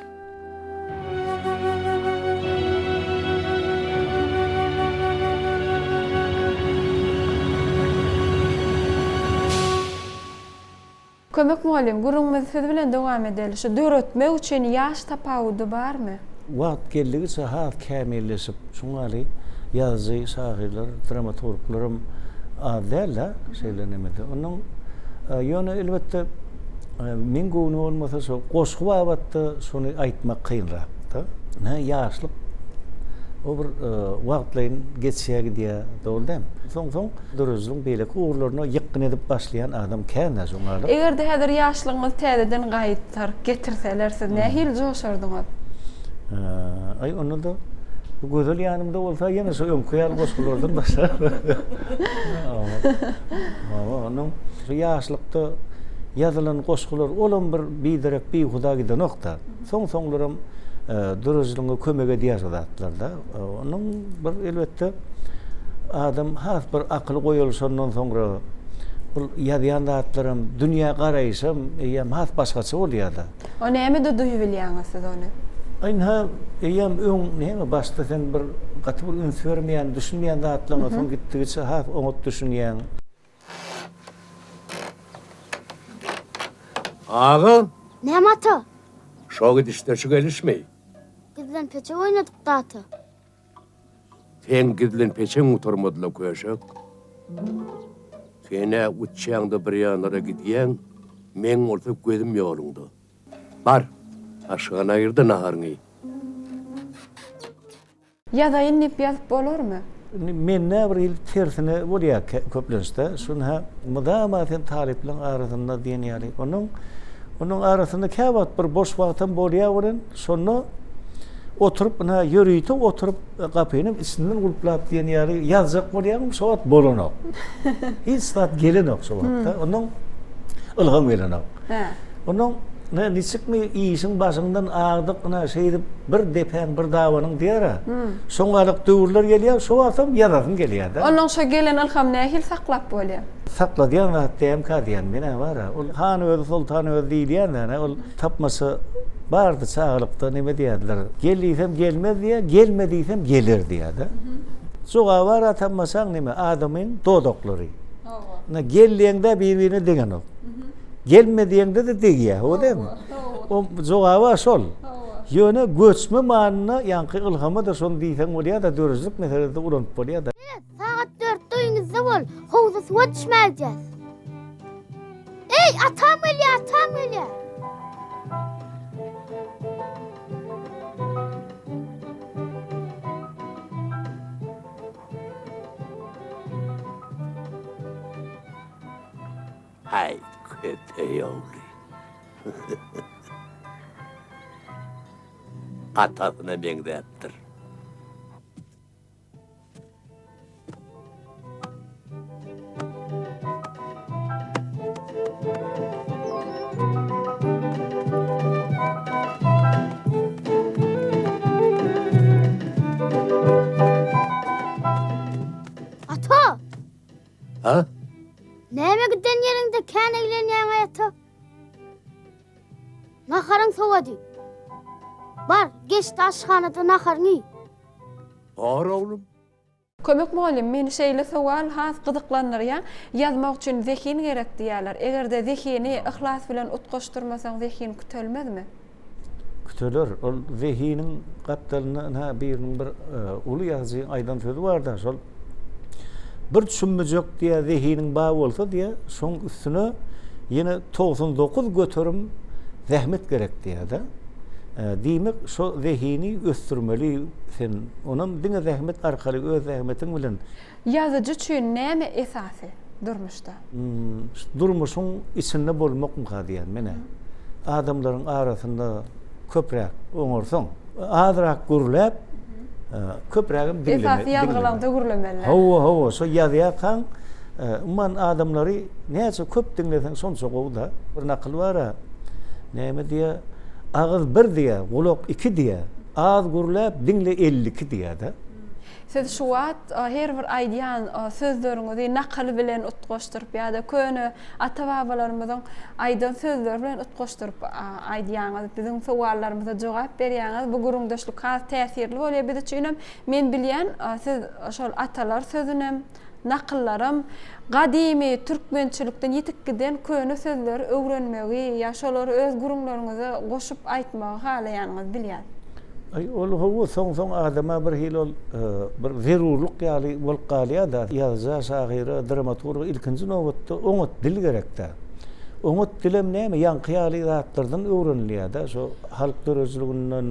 Kömek mugallym, gürrüňimizi siz bilen dowam edeli. Şu döretmek üçin ýaş tapawudy barmy? Wagt geldigiçe has kämilleşip, şuň ýaly ýazyjy, şahyrlar, dramaturglaram az däl-de şeýle nemede. Onuň ýöne elbetde Meň göwnüme bolmasa şo goşgy babatda şony aýtmak kynrakda. Nä ýaşlyk o bir wagtlaýyn geçýär gidýär, dogry dälmi? Soň-soň döredijiligiň beýleki ugurlaryna ýykgyn edip başlaýan adam kän-dä şoň ýaly. Eger-de häzir ýaşlygyňyzy täzeden gaýtaryp getirseler siz nähili joşardyňyz? Aý onda-da Gözel ýanymda bolsa ýene şo öňki ýaly goşgulardan başlar. Hawa, onuň şu ýaşlykda ýazylan goşgular olam bir biderek, bihuda gidenok-da. Soň-soňlaram döredijiligiňe kömek edýär şu zatlar-da. Onuň bir elbetde adam has bir akyly goýalyşandan soňra ol ýazýan zatlaram, dünýä garaýşam eýýäm has başgaça bolýar-da. O nämede duýup bilýäňiz siz ony? Ynha, eýýäm öň näme başda sen bir gaty bir üns bermeýän, düşünmeýän zatlaryňa soň gitdigiçe has oňat düşünýäň. Aga! Näme ata? Şo gidişde şu gelişmi? Gizlenpeçek oýnadyk-da ata. Seň gizlenpeçeň gutarmady-la köşek. Sen-ä uçýaň-da bir ýanlara gidýäň, meň bolsa gözüm ýoluňda. Bar, aşhana gir-de naharyňy iý. Ýazaýyn diýip ýazyp bolarmy? Indi mende bir hili tersine bolýar köplenç-de. Şunda mydama sen talyplaryň arasynda diýen ýaly. Onuň onuň arasynda käwagt bir boş wagtam bolýar welin, şonda oturyp, ynha ýörite oturyp gapynyň içinden gulplap diýen ýaly ýazjak bolýaň, şo wagt bolanok. Hiç zat gelenok şo wagtda. Ondan ylham gelenok. Ondan ne niçikmi işiň başyňdan agdyk ynha şeýdip bir depäň bir dabanyň diýer-ä. Şoňalyk döwürler gelýär, şo wagtam ýazasyň gelýär-de. Ondan şo gelen ylhamy nähili saklap bolýar? Sakladýan zat dämkä diýýän men-ä bar-a. Ol han özi, soltan özi diýilýän-dä, ol tapmaça bardy çagalykda neme diýerdiler. Gel diýsem gelmez diýýär, gelme diýsem geler diýýär-de. Jogaby bar-a tapmaçaň neme, adamyň dodaklary. Hawa. Gel diýeňde bir-birine degenok. Gelme diýeňde-de degýär, hawa dälmi? O jogaby şol. Ýöne göçme manyda ýaňky ylhama-da şony diýseň bolýar-da, döredijilik meselesinde ulanyp bolýar-da. Sagat dörtde öýüňizde bol, howza suwa düşmäge gidýäs. Eý, atam gelýär, atam gelýär. Haý, köpeý ogly. Atasyna meňzäpdir. Ata! Ha? Näme giden ýeriňde kän eglenýäň-aý ata? Naharyň sowady. Bar, geç-de aşhanada naharyňy iý. Bar oglum. Kömek mugallym, meni şeýle sowal has gyzyklandyrýar, ýazmak üçin zehin gerek diýýärler. Eger-de zehini yhlas bilen utgaşdyrmasaň zehin kütelmezmi? Küteler. Ol zehiniň gapdalynda ynha biriniň bir uly ýazyjyň aýdan sözi bar-da, şol bir çümmüjek diýýär zehiniň bar bolsa diýýär, şoň üstüne ýene 99% zähmet gerek diýýär-de. Diýmek, şo zehini ösdürmeli sen. Onam diňe zähmet arkaly, öz zähmetiň bilen. Ýazyjy üçin näme esasy durmuşda? Şu durmuşyň içinde bolmakmyka diýýän men-ä. Adamlaryň arasynda köpräk oňarsaň, azrak gürläp, köprägem diňleme. Esasy ýazgylaňda gürlemeli. Hawa, hawa, şo ýazýarkaň, umuman adamlary näçe köp diňleseň şonça gowy-da. Bir nakyl bar-a, näme diýýär, Agyz bir diýýär, gulak iki diýýär, az gürläp diňle 52 diýýär-de. Siz şu wagt her bir aýdýan sözleriňizi nakyl bilen utgaşdyryp ýa-da köne ata-babalarymyzyň aýdan sözleri bilen utgaşdyryp aýdýaňyz, biziň sowallarymyza jogap berýäňiz. Bu gürrüňdeşlik has täsirli bolýar biz üçinem. Men bilýän, siz şol atalar sözünem, nakyllaram, gadymy türkmençilikden ýitip giden köne sözleri öwrenmegi ýa şolary öz gürrüňleriňize goşup aýtmagy halaýanyňyzy bilýän. Aý, ol hawa, soň-soň adama bir hili ol bir zerurlyk ýaly bolup galýar-da. Ýazyja, şahyra, dramaturga ilkinji nobatda oňat dil gerek-dä. Oňat dilem näme, ýaňky ýaly zatlardan öwrenilýär-dä, şo halk döredijiliginden,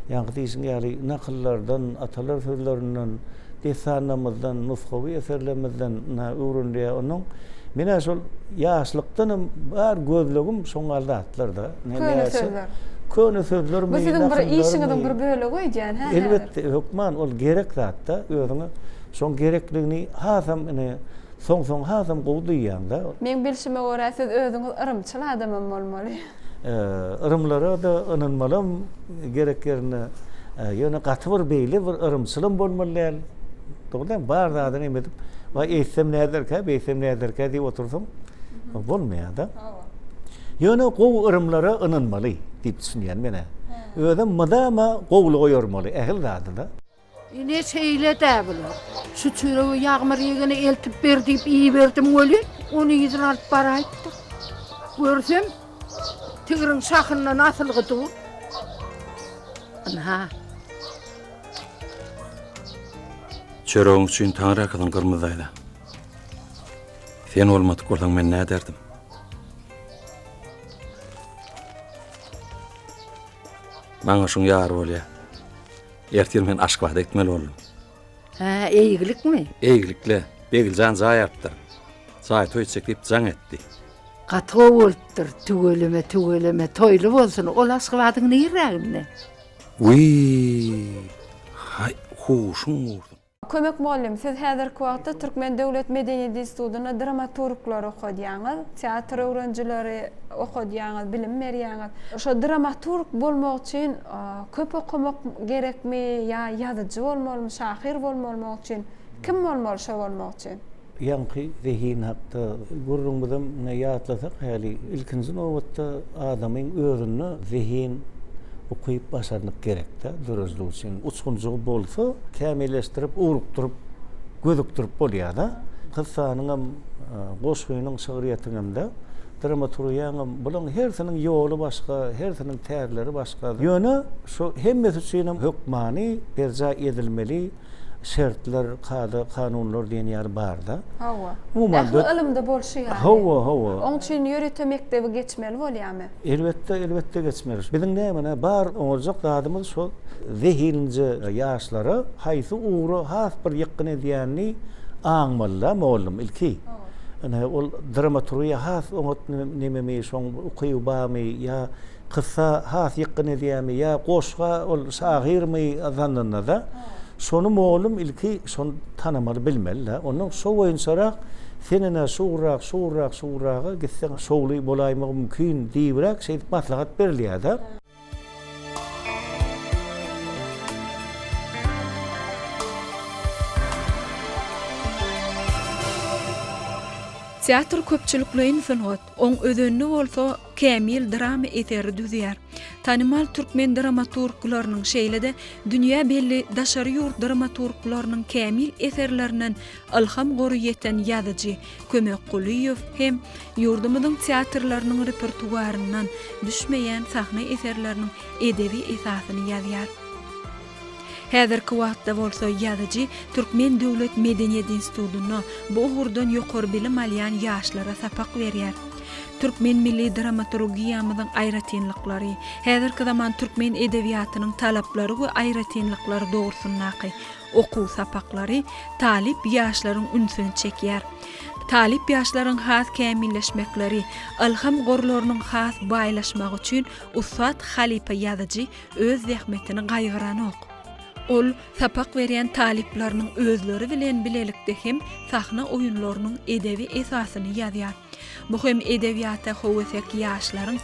ýaňky diýşiň ýaly nakyllardan, atalar sözlerinden. dessanlarymyzdan, nusgawy eserlerimizden ynha öwrenilýär. Onuň men-ä şol ýaşlykdanam bar gözlegim şoň ýaly zatlar-da. Köne sözler. Köne sözlermi, Bu siziň bir işiňiziň bir bölegi öýdýän, hä? Elbetde, hökman ol gerek zat-da. Özüňe şoň gerekligini hasam ine soň-soň hasam gowy duýýaň-da. Meň bilşime görä, siz özüňiz yrymçyl adamam bolmaly. Yrymlara-da ynanmalam gerek ýerinde. Ýöne gaty bir beýle bir yrymçylam bolmaly däl. Dogry dälmi? Bar zadyny em edip, waý eýtsem näderkä, beýtsem näderkä diýip otursaň, bolmaýar-da. Ýöne gowy yrymlara ynanmaly diýip düşünýän men-ä. Özem mydama gowulyga ýormaly ähli zady-da. Ine şeýle-dä bular. Şu çöregi Ýagmyr ýegene eltip ber diýip iberdim welin, ony yzyna alyp baraýypdyr. Görsem, tigiriň şahyndan asylgy dur. Ynha. Çöregiň üçin taňryýalkasyn Gyrmyzy daýza. Sen bolmadyk bolsaň men näderdim? Maňa şuň ýary bolýa. Ertir men Aşgabada gitmeli boldum. Hä, eýgilikmi? Eýgilikle. Begiljan jaý alypdyr. Jaý toý etjek diýip jaň etdi. Gaty gowy bolupdyr. Tüweleme, tüweleme. Toýly bolsun. Ol Aşgabadyň nirräginde? Wiý, haý, huşuň gursun. Kömek mugallym, siz häzirki wagtda Türkmen döwlet medeniýet institutynda dramaturglary okadýaňyz, teatr öwrenijileri okadýaňyz, bilim berýäňiz. Şo dramaturg bolmak üçin köp okamak gerekmi ýa ýazyjy bolmalymy, şahyr bolmalymy üçin? Kim bolmaly şo bolmak üçin? Ýaňky zehin hakda gürrüňimizem ine ýatlasak häli, ilkinji nobatda adamyň özünde zehin, ukyp, başarnyk gerek-dä döredijilik üçin. Uçgunjygy bolsa, kämilleşdirip, ugrukdyryp, gözükdirip bolýar-da. Kyssanyňam, goşgynyň, şygryýetiňem-de. Dramaturgiýaňam, bulaň hersiniň ýoly başga, hersiniň tärleri başga. Ýöne şu hemmesi üçinem hökmany berjaý edilmeli şertler, kada, kanunlar diýen ýaly bar-da. Hawa. Umuman, Ähli ylymda bolşy ýaly. Hawa, hawa. Oň üçin ýörite mekdebi geçmeli bolýarmy? Elbetde, elbetde geçmeli. Biziň näme, bar oňarjak zadymyz şo zehinlije ýaşlara haýsy ugra has bir ýykgyn edýänini aňmaly-da mugallym ilki. Ine, ol dramaturgiýa has oňat nememi, şoň ukyby barmy ýa kyssa has ýykgyn edýärmi ýa goşga ol şahyrmy zandynda-da, şony mugallym ilki şony tanamaly, bilmeli-de. Ondan şo boýunçarak sen ine şu ugurrak, şu ugurrak, şu ugurraga gitseň şowly bolaýmagy mümkin diýibräk şeýdip maslahat berilýär-de. Teatr köpçülikleýin sungat, oň özenini bolsa kämil drama eseri düzýär. Tanymal türkmen dramaturglarynyň, şeýle-de dünýä belli daşary ýurt dramaturglarynyň kämil eserlerinden ylham gory ýeten ýazyjy Kömek Kulyýew hem ýurdumyzyň teatrlarynyň repertuaryndan düşmeýän sahna eserleriniň edebi esasyny ýazýar. Häzirki wagtda bolsa ýazyjy Türkmen döwlet medeniýet institutynda bu ugurdan ýokary bilim alýan ýaşlara sapak berýär. Türkmen milli dramaturgiýamyzyň aýratynlyklary, häzirki zaman türkmen edebiýatynyň talaplary we aýratynlyklary dogrusyndaky Okuw sapaklary talyp ýaşlaryň ünsüni çekýär. Talyp ýaşlaryň has kämilleşmekleri, ylham gorlarynyň has baýlaşmagy üçin ussat halypa ýazyjy öz zähmetini gaýgyranok. Ol sapak berýän talyplarynyň özleri bilen bilelikde hem sahna oýunlarynyň edebi esasyny ýazýar. Bu hem edebiýata höwesek ýaşlaryň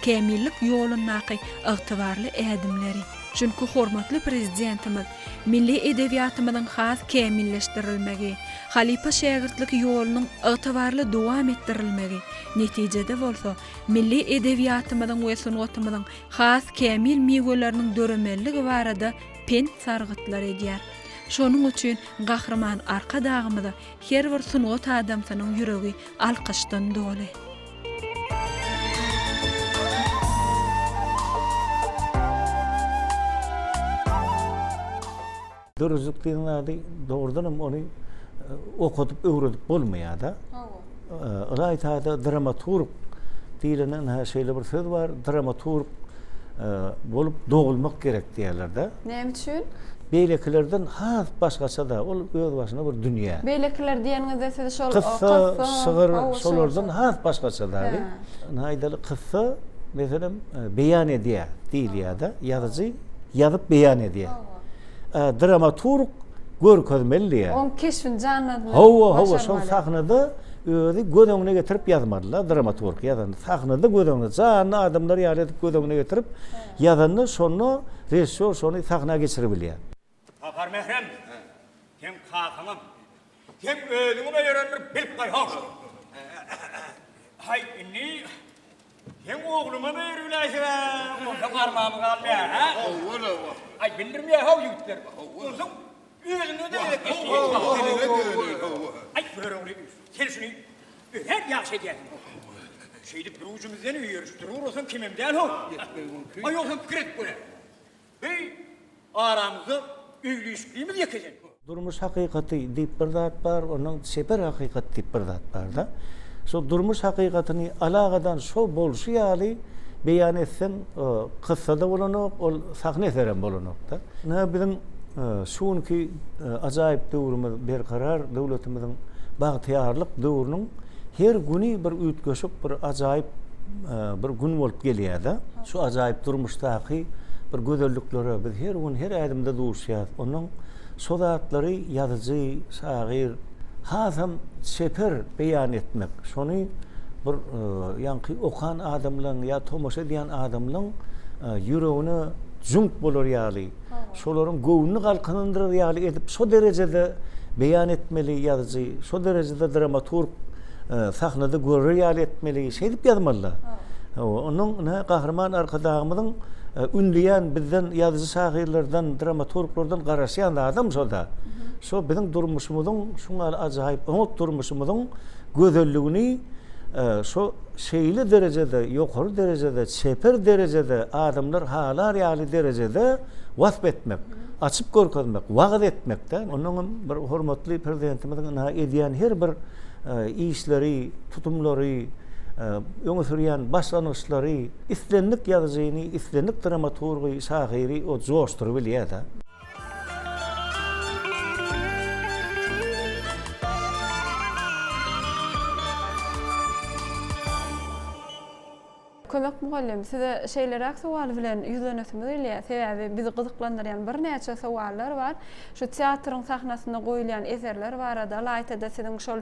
kämillik ýolundaky ygtybarly ädimleri. Çünki hormatly Prezidentimiz milli edebiýatymyzyň has kämilleşdirilmegi, halypa-şägirtlik ýolunyň ygtybarly dowam etdirilmegi, netijede bolsa, milli edebiýatymyzyň we sungatymyzyň has kämil miweleriniň döremeliligi barada pent-sargytlar edýär. Şonuň üçin Gahryman Arkadagymyza her bir sungat adamsynyň ýüregi alkyşdan doly. Döredijilik diýen zady dogrudan hem ony okadyp öwredip bolmaýar-da. Ylaýta-da dramaturg diýlende ynha şeýle bir söz bar, dramaturg bolup dogulmak gerek diýýärler-de. Näme üçin? Beýlekilerden has başgaça-da, ol özbaşyna bir dünýä. Beýlekiler diýeniňizde siz şol kyssa, şygyr, şolardan has başgaça dagy. Ynha aýdaly, kyssa, meselem, beýan edýär diýilýär-de, ýazyjy ýazyp beýan edýär. Dramaturg görkezmeli diýýär. Oň keşbini janlandyrmaly. Hawa, hawa, şol sahnada özi göz öňüne getirip ýazmaly-da, dramaturg ýazanda. Sahnada göz öňüne, janly adamlar ýaly edip göz öňüne getirip ýazanda, şonda režissýor şony sahna geçiribilýär. Sapar Mährem, seň kakaňam, seň özüňem öýerendir bilip goý, how şuny. Haý, indi seň ogluňam öýeribiläýseg-ä, onsoň armamyz galmaýar, hä? Hawa-la. Aý, bildirmeýär-how ýigitler. Onsoň özüňe-de gezek geçdi. Aý, Görogly, sen şuny örän ýagşy edýärsiň. Şeýdip bir ujumyzdan öýerişip dururasaň kemem däl-how. Aý, ýogsam pikir edip gör-ä. Heý, aramyzda öýli-işiklimiz ýekejen. Durmuş hakykaty diýip bir zat bar, ondan çeper hakykat diýip bir zat bar-da. Şo durmuş hakykatyny alagadan şo bolşy ýaly beýan etseň, kyssa-da bolanok, ol sahna eserem bolanok-da. Ynha, biziň şu günki ajaýyp döwrümiz, Berkarar döwletimiziň bagtyýarlyk döwrüniň her güni bir üýtgeşik, bir ajaýyp bir gün bolup gelýär-de. Şu ajaýyp durmuşdaky bir gözelliklere biz her gün, her ädimde duşýarys. Onuň şo zatlary ýazyjy, şahyr hasam çeper beýan etmek, şony bir ýaňky okan adamlaryň ýa tomaşa edýän adamlaryň ýüregine jüňk bolar ýaly, şolaryň göwnüni galkynyndyrar ýaly edip şo derejede beýan etmeli ýazyjy, şo derejede dramaturg sahnada görer ýaly etmeli, şeýdip ýazmalylar. Onuň ine Gahryman Arkadagymyzyň ündeýän bizden ýazyjy-şahyrlardan, dramaturglardan garaşýan zadam şo-da. Şo biziň durmuşymyzyň şuňa ajaýyp oňat durmuşymyzyň gözelligini. şo şeýle derejede, ýokary derejede, çeper derejede adamlar halar ýaly derejede wasp etmek, açyp görkezmek, wagyz etmek-de. Onnoňam bir hormatly Prezidentimiziň ynha edýän her bir işleri, tutumlary, öňe sürýän başlangyçlary islendik ýazyjyny, islendik dramaturgy, şahyry o joşdurybilýär-de. Kömek mugallym, size şeýleräk sowal bilen ýüzlenesimiz gelýär. Sebäbi bizi gyzyklandyrýan birnäçe sowallar bar. Şu teatryň sahnasynda goýulýan eserler barada, ylaýta-da siziň şol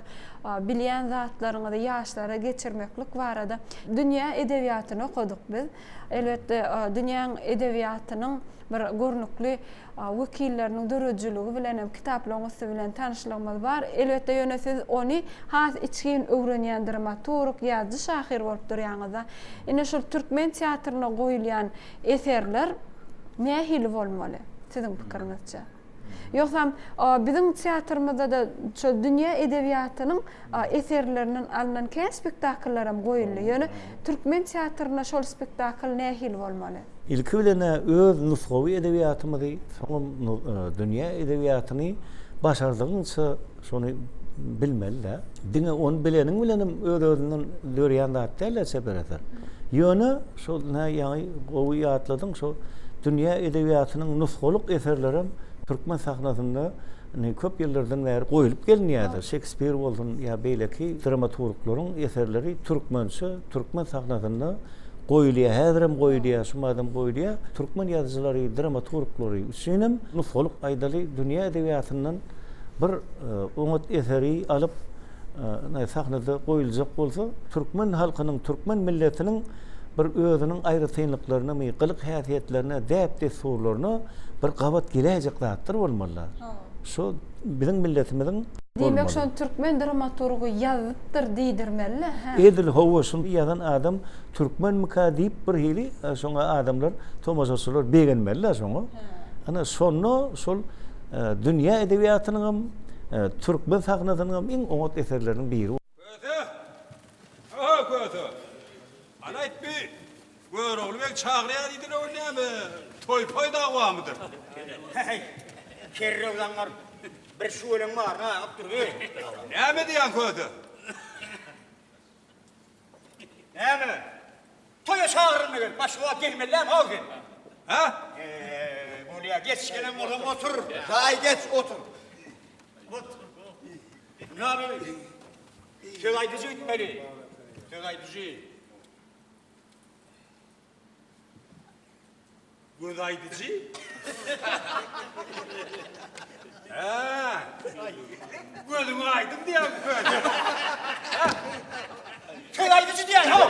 bilýän zatlaryňyzy ýaşlara geçirmeklik barada. Dünýä edebiýatyny okadyk biz. Elbetde, dünýäň edebiýatynyň bir görnükli wekilleriniň döredijiligi bilen hem kitaplaryň üsti bilen tanyşlygymyz bar. Elbetde, ýöne siz ony has içgin öwrenýän dramaturg, ýazyjy-şahyr bolup durýaňyz-da. Ine, şol türkmen teatrynda goýulýan eserler nähili bolmaly, siziň pikiriňizçe? Ýogsam, biziň teatrymyzda-da şol dünýä edebiýatynyň eserlerinden alnan kän spektakllaram goýuldy. Ýöne türkmen teatrynda şol spektakl nähili bolmaly? Ilki bilen-ä öz nusgawy edebiýatymyzy, soňam dünýä edebiýatyny başardygyňça şony bilmeli-dä. Diňe ony bileniň bilenem öz-özünden dörýän zat däl-ä çeper eser. Ýöne şol ine ýaňy gowy ýatladyň, şo dünýä edebiýatynyň nusgalyk eserlerem türkmen sahnasynda indi köp ýyllardan bäri goýlup gelinýär-de. Şekspir bolsun ýa beýleki dramaturglaryň eserleri türkmençe, türkmen sahnasynda goýulýar, häzirem goýulýar, şu madam goýulýar. Türkmen ýazyjylary, dramaturglary üçinem nusgalyk aýdaly dünýä edebiýatyndan bir oňat eseri alyp sahnada goýuljak bolsa, türkmen halkynyň, türkmen milletiniň bir özüniň aýratynlyklaryna, gylyk-häsiýetlerine, däp-dessurlaryna bir gabat geläýjek zatlar bolmaly. Şo biziň milletimiziň Diýmek şony türkmen dramaturgy ýazypdyr diýdirmeli-le, hä? Edil hawa şuny ýazan adam türkmenmika diýip bir hili şoňa adamlar tomaşaçylar begenmeli-le şoňa. Ana şonda şol dünýä edebiýatynyňam türkmen sahnasynyňam iň oňat eserleriniň biri. Köse! Ho, Köse! Hany aýt bi, Görogly beg çagyrýar diýdiler ol näme, toý-poý dagy barmydyr? Häý, kerrew zaňňar, bir şüweleň baryny aňyp dur-eý. Näme diýýäň, Köse? Näme? Toýa çagyranda gel, başga wagt gelmeli dälmi-how sen? Hä? Eý, bolýa, geç gelen bolsaň otur. Daýy geç, otur. Otur. Näme? Söz aýdyjy gitmeli. Söz aýdyjy. Göz aýdyjy? Hä? Gözüň aýdyň diýýäňmi köne? Hä? Söz aýdyjy diýýän, how!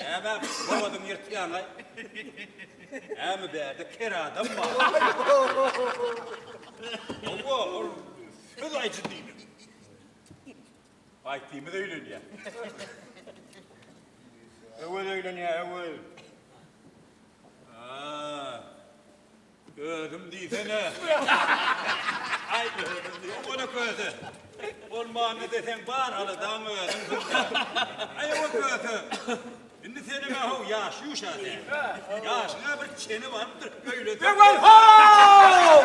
Näme, bogazyňy ýyrtýaň-aý? Näme bärde ker adam bar? Hawa, ol söz aýdyjy diýmek. Aýtdymyz öýlenýär. Öwez öýlenýär, Öwez. Ha. Özüm diýsene. Aý, özüm diýip, ony köse. Bolmanda deseň bar aladaň özüň. Aý, o köse. Indi senem-ä how ýaş ýuş-a sen. Ýaşyň-a bir çeni barypdyr, öýlese. Öwez how!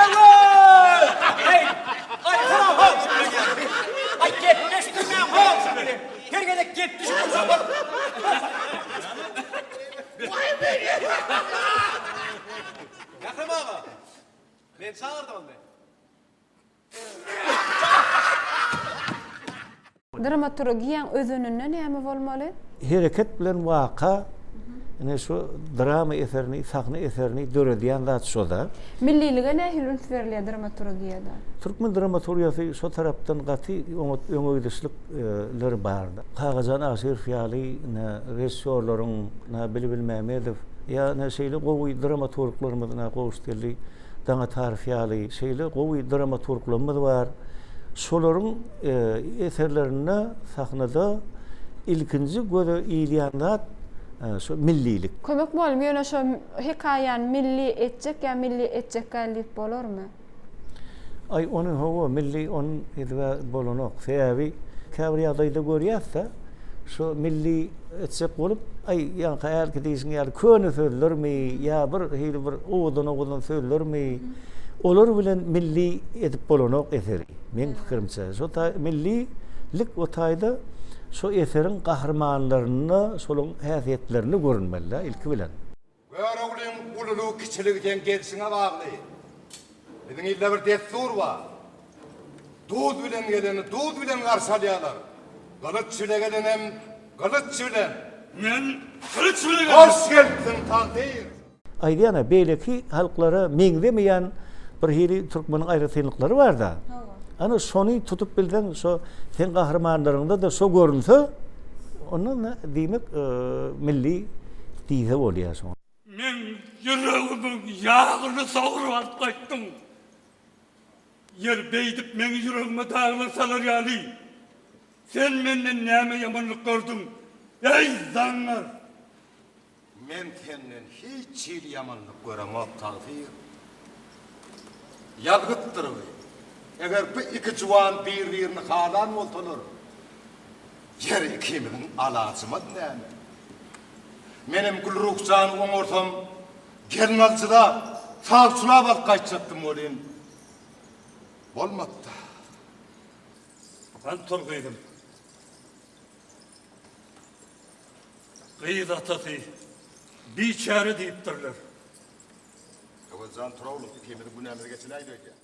Öwez! Heý, aýtsana how şu bilen. Aý gepleşdirmäň how şu bilen. Her gezek gepleşip dursa bol. Waý meni! Mährem aga, meni çagyrdyňyzmy? Dramaturgiýaň özeninde näme bolmaly? Hereket bilen waka, ine şu drama eserini, sahna eserini döredýän zat şo-da. Millilige nähili üns berilýär dramaturgiýada? Türkmen dramaturgiýasy şo tarapdan gaty oňat öňe gidişlikleri bar. Kakajan Aşyrow ýaly ine režissýorlaryň, ine Bilbil Mämedow ýa ine şeýle gowy dramaturglarymyz ine Gowşutgeldi Daňatarow ýaly şeýle gowy dramaturglarymyz bar. Şolaryň eserlerinde sahnada ilkinji göze ilýän zat şu millilik. Kömek mugallym ýöne şo hekaýany milli etjek ýa milli etjek däl diýip bolarmy? Aý ony hawa milli ony edibä bolanok. Sebäbi. käbir ýagdaýda görýäs-de, şu milli etjek bolup, aý, ýaňky hälki diýşiň ýaly köne sözlermi ýa bir hili bir owadan-owadan sözlermi, olar bilen milli edip bolanok eseri, meň pikirimçe. Şo taý millilik o taýda şo eseriň gahrymanlarynda şolaň häsiýetlerinde görünmeli-dä ilki bilen. Göroglyň ululygy-kiçiligi seň gelşiňe bagly. Biziň ilde bir dessur bar. Duz bilen geleni duz bilen garşy alýarlar. Gylyç bile gelenem gylyç bilen. Men gylyç bile geldim. Hoş gelipsiň, tagsyr! Aýdýan-a, beýleki halklara meňzemeýän bir hili türkmeniň aýratynlyklary bar-da. Ana, şony tutup bilseň, şo seň gahrymanlaryňda-da şo görünse, Onda diýmek milli diýse bolýar şoňa. Meň ýüregimiň ýagyny sogrup alyp gaýtdyň. Ýer beýdip meň ýüregime daglar salar ýaly, sen menden näme ýamanlyk gördüň, eý, zaňňar? Men senden hiç hili ýamanlyk göremok, tagsyr. Ýazgytdyr bu. Eger bu iki juwan bir-birini halan bolsalar, ýeri ikimiziň alajymyz näme? Menem Gülruh jany oňarsam, gelnaljylap, sawçylap alyp gaýtjakdym welin, bolmady-da. Hany tur gyzym. Gyz atasy biçäre diýipdirler. Öwezjan tur oglum, ikimiziň günämizi geçiläýdi öýdýän.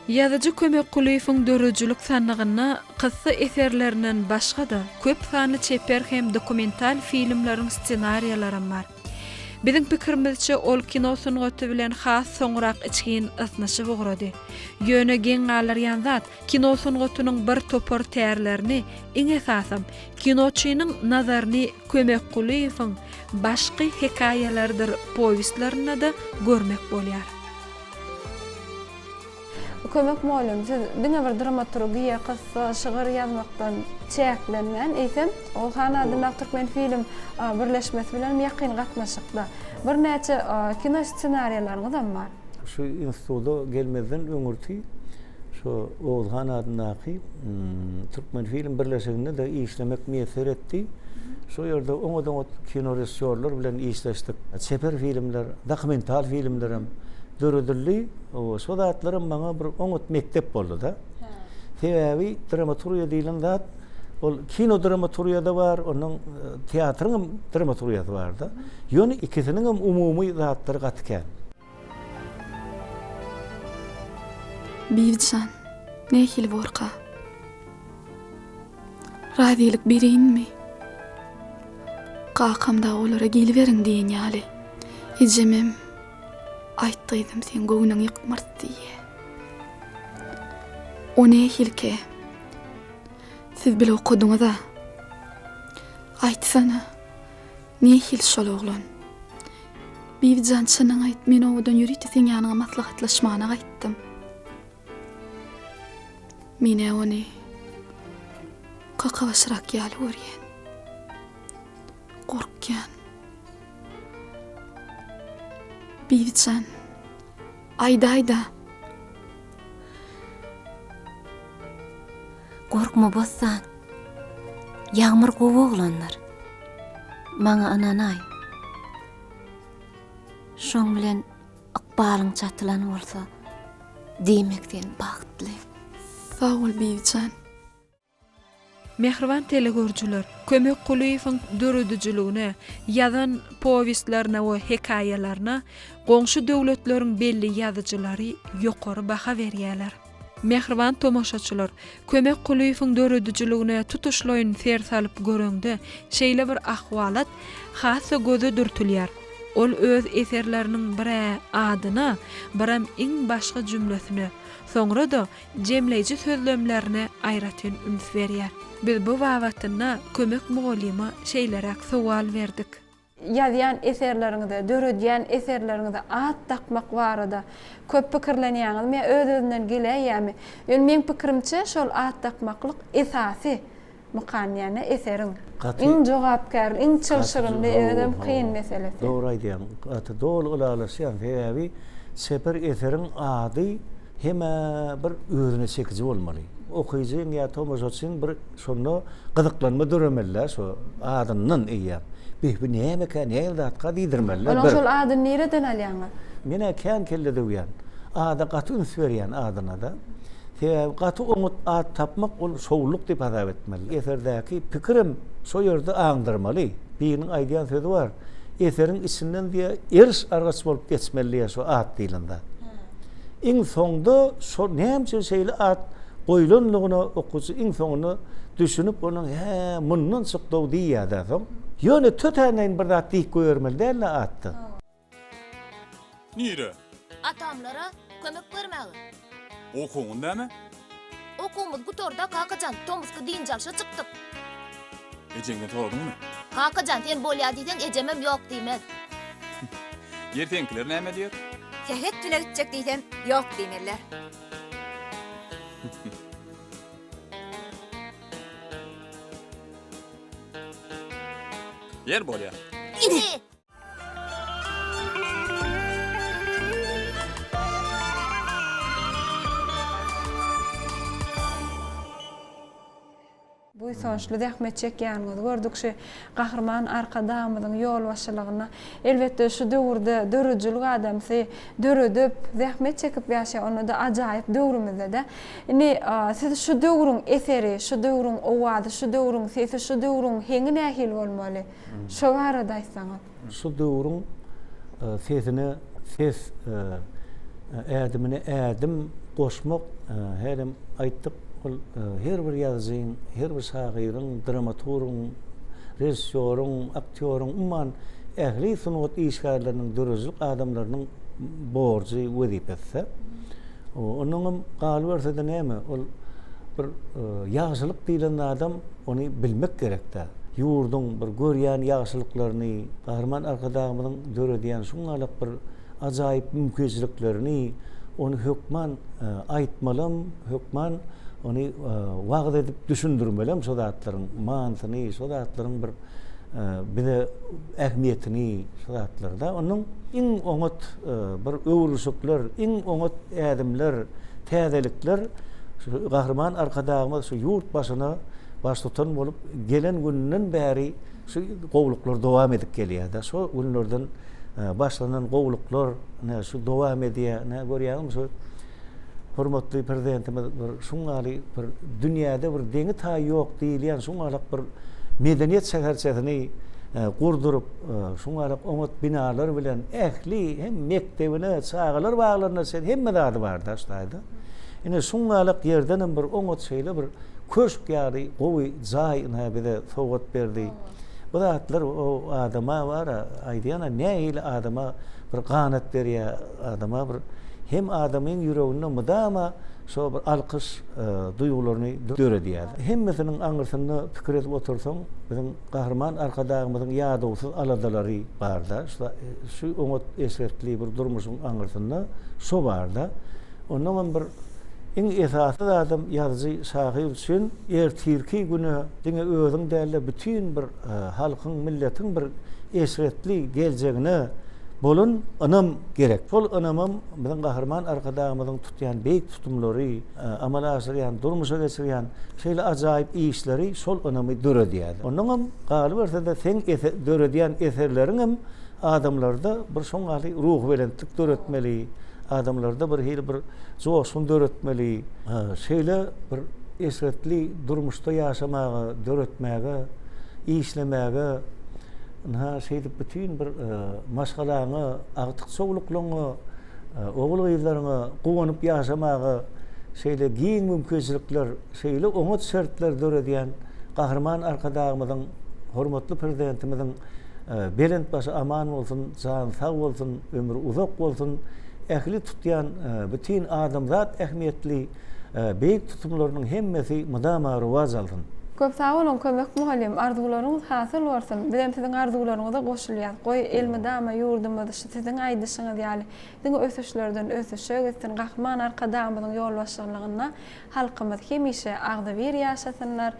Ýazyjy Kömek Kulyýewiň döredijilik sandygynda kyssa eserlerinden başga-da, köp sanly çeper hem dokumental filmleriň ssenariýalaram bar. Biziň pikirimizçe, ol kino sungaty bilen has soňrak içgin ysnyşyp ugrady. Ýöne geň galdyrýan zat, Kino sungatynyň bir topar tärlerini, iň esasam, kinoçynyň nazaryny Kömek Kulyýewiň başky hekaýalarydyr powestlerinde-de görmek bolýar. Kömek mugallym, siz diňe bir dramaturgiýa, kyssa, şygyr ýazmakdan çäklenmän, eýsem, Oguzhan adyndaky Türkmenfilm birleşmesi bilenem ýakyn gatnaşykda. Birnäçe kino ssenariýalaryňyzam bar. Şu instituta gelmezden öňürti şu Oguzhan adyndaky Türkmenfilm birleşiginde-de işlemek miýesser etdi. Şo ýerde oňat-oňat kinorežissýorlar bilen işleşdik. Çeper filmler, dokumental filmlerem döredildi. Şo zatlaram maňa bir oňat mekdep boldy-da. Sebäbi dramaturgiýa diýlen zat ol kino dramaturgiýa-da bar, ondan teatryň hem dramaturgiýasy bar-da. Ýöne ikisiniň hem umumy zatlary gaty kän. Bibijan, nähili borka? Razylyk bereýinmi? Kakam dagy olara geliberiň diýen ýaly. Ejemem, Aýt gyzym, seň göwnüňi ýykmarys diýýä. O nähilikä? Siz bile okadyňyz-a. Aýtsana, nähili şol oglan? Bibijan çynyňy aýt, men obadan ýörite seň ýanyňa maslahatlaşmana gaýtdym. Men-ä ony kakabaşyrak ýaly görýän. Gorkýan. Bibijan, aýdaý-da. Gorkma Bossan. Ýagmyr gowy oglandyr. Maňa ynanaý. Şoň bilen ykbalyň çatylan bolsa, diýmek sen bagtly. Sag bol Bibijan. Mähriban telegörüjiler, Kömek Kulyýewiň döredijiligine, ýazan powestlerine we hekaýalaryna goňşy döwletleriň belli ýazyjylary ýokary baha berýärler. Mähriban tomaşaçylar, Kömek Kulyýewiň döredijiligine tutuşlaýyn ser salyp göreňde, şeýle bir ahwalat has-da göze dürtülýär. Ol öz eserleriniň bir-ä adyna, birem iň başky jümlesine, soňra-da jemleýji sözlemlerine aýratyn üns berýär. Biz bu babatynda Kömek mugallyma şeýleräk sowal berdik. Ýazýan eserleriňize, döredýän eserleriňize at dakmak barada köp pikirlenýäňizmi ýa öz-özünden geläýýärmi? Ýöne meň pikirimçe şol at dakmaklyk esasy mykan ýa-ne eseriň iň jogapkärli, iň çylşyrymly, özem kyn meselesi. Dogry aýdýaň, gaty doly ylalaşýan, sebäbi çeper eseriň ady. Hem-ä bir özüne çekiji bolmaly. Okyjyň ýa tomaşaçyň bir şonda gyzyklanma döremeli-dä şo adyndan eýýäm. Beh, bu nämekä, nähili zatka diýdirmeli-dä Onuň bir. şol adyny nireden alýaňyz? Men-ä kän kelle döwýän. Ada gaty üns berýän adyna-da. Sebäbi gaty oňat at tapmak ol şowlulyk diýip hasap etmeli. Eserdäki pikirem şo ýerde aňdyrmaly. Biriniň aýdýan sözi bar. Eseriň içinden diýýär, eriş-argaç bolup geçmeli diýýär şo at diýlen zat. Iň soňda şo näme üçin şeýle at goýlanlygyna okyjy iň soňunda düşünip onuň hä mundan çykdy-ow diýýär-dä soň. Ýöne tötänleýin bir zat diýip goýbermeli däl-de atda. Nirä? Atamlara kömek bermäge. Okuwyňyz näme? Okuwymyz gutarda kakajan, tomusky dynç alşa çykdyk. Ejeňden soradyňmy? Kakajan, sen bolýa diýseň ejemem ýok diýmez. Ýeri seňkiler näme diýer? Sähet bile gitjek diýsem, ýok diýmezler. Ýer bolýa. Ine! Buýsançly zähmet çekýäniňizi gördük şu Gahryman Arkadagymyzyň ýolbaşçylygynda. Elbetde şu döwürde döredijilik adamsy döredip, zähmet çekip ýaşaýar, onda-da ajaýyp döwrümizde-de. Indi siz şu döwrüň eseri, şu döwrüň owazy, şu döwrüň sesi, şu döwrüň heňi nähili bolmaly? Şo barada aýtsaňyz. Şu döwrüň sesine ses, ädimine ädim goşmak, hälem aýtdyk, ol her bir ýazyjyň, her bir şahyryň, dramaturgyň, režissýoryň, aktýoryň, umuman, ähli sungat işgärleriniň, döredijilik adamlarynyň borjy, wezipesi. Onnoňam galyberse-de näme, ol bir ýagşylyk diýlen zadam ony bilmek gerek-dä. Ýurduň bir görýän ýagşylyklaryny, Gahryman Arkadagymyzyň döredýän şuňňalak bir ajaýyp mümkinçiliklerini ony hökman aýtmalam, hökman ony wagyz edip düşündirmelem şo zatlaryň manysyny, şo zatlaryň bir bize ähmiýetini şu zatlarda. Onuň iň oňat bir öwrülişikler, iň oňat ädimler, täzelikler şu Gahryman Arkadagymyz şu ýurt başyna baştutan bolup gelen gününden bäri şu gowulyklar dowam edip gelýär-de. Şo günlerden başlanan gowulyklar ine şu dowam edýär. Ine görýäňizmi şu Hormatly Prezidentimiz bir şuňňaly bir dünýäde bir deňi-taýy ýok diýilýän şuňňalak bir medeniýet şäherçesini gurduryp, şuňňalak oňat binalar bilen ähli hem mekdebine, çagalar baglaryna çenli hemme zady bar-da şu taýda. Ine şuňňalak ýerdenem bir oňat şeýle bir köşk ýaly gowy jaý ine bize sowgat berdi. Bu zatlar o adama bar-a, aýdýan-a nähili adama bir ganat berýär, adama bir hem adamyň ýüreginde mydama şo bir alkyş duýgularyny döredýär. Hemmesiniň aňyrsynda pikir edip otursaň, biziň Gahryman Arkadagymyzyň ýadawsyz aladalary bar-da, şu oňat eşretli bir durmuşyň aňyrsynda şo bar-da. Onnoňam bir iň esasy zadam ýazyjy, şahyr üçin ertirki güne diňe özüň däl-de, bütin bir halkyň, milletiň bir eşretli geljegine bolan ynam gerek. Şol ynamam biziň Gahryman Arkadagymyzyň tutýan beýik tutumlary, amala aşyrýan, durmuşa geçirýän şeýle ajaýyp işleri şol ynamy döredýär. Onnoňam galyberse-de seň döredýän eserleriňem adamlarda bir şoňňaly ruhubelentlik döretmeli, adamlarda bir hili bir joşgun döretmeli. Şeýle bir eşretli durmuşda ýaşamaga, döretmäge, işlemäge, ynha, şeýdip bütin bir maşgalaňa, agtyk-çowluklaryňa, ogul-gyzlaryňa guwanyp ýaşamaga şeýle giň mümkinçilikler, şeýle oňat şertler döredýän Gahryman Arkadagymyzyň, hormatly Prezidentimiziň belent başy aman bolsun, jany sag bolsun, ömri uzak bolsun, ähli tutýan bütin adamzat ähmiýetli beýik tutumlarynyň hemmesi mydama rowaç alsyn! Köp sag boluň Kömek mugallym, arzuwlaryňyz hasyl bolsun. Bizem siziň arzuwlaryňyza goşulýas. Goý, elmydama ýurdumyz şu siziň aýdyşyňyz ýaly diňe ösüşlerden ösüşe gitsin, Gahryman Arkadagymyzyň ýolbaşçylygynda halkymyz hemişe agzybir ýaşasynlar,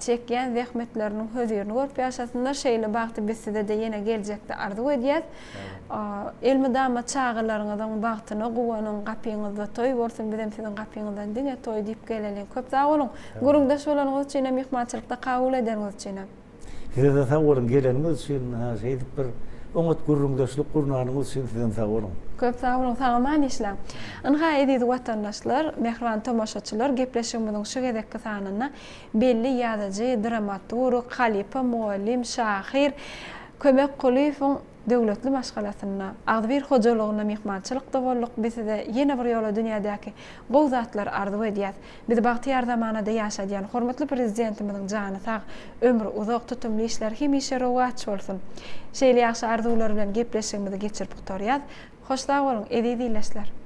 çekýän zähmetleriniň hözirini görüp ýaşasynlar. Şeýle bagty biz size-de ýene geljekde arzuw edýäs. Elmydama çagalaryňyzyň bagtyna guwanyň, gapyňyzda toý bolsun, bizem siziň gapyňyzdan diňe toý diýip geleliň. Köp sag boluň, gürrüňdeş bolanyňyz üçinem, myhmançylykda kabul edeniňiz üçinem. Size-de sag boluň, geleniňiz üçin, şeýdip bir oňat gürrüňdeşlik gurnanyňyz üçin sizem sag boluň. Köp sag boluň, sag-aman işläň. Ynha, eziz watandaşlar, mähriban tomaşaçylar, gepleşigimiziň şu gezekki sanynda belli ýazyjy, dramaturg, halypa mugallym, şahyr Kömek Kulyýewiň döwletli maşgalasynda, agzybir hojalygynda myhmançylykda bolduk. Biz size ýene bir ýola dünýädäki gowy zatlary arzuw edýäs. Bizi bagtyýar zamanada ýaşadýan hormatly Prezidentimiziň jany sag, ömri uzak, tutumly işleri hemişe rowaç bolsun! Şeýle ýagşy arzuwlar bilen gepleşigimizi geçirip gutarýas. Hoş sag boluň, eziz ildeşler!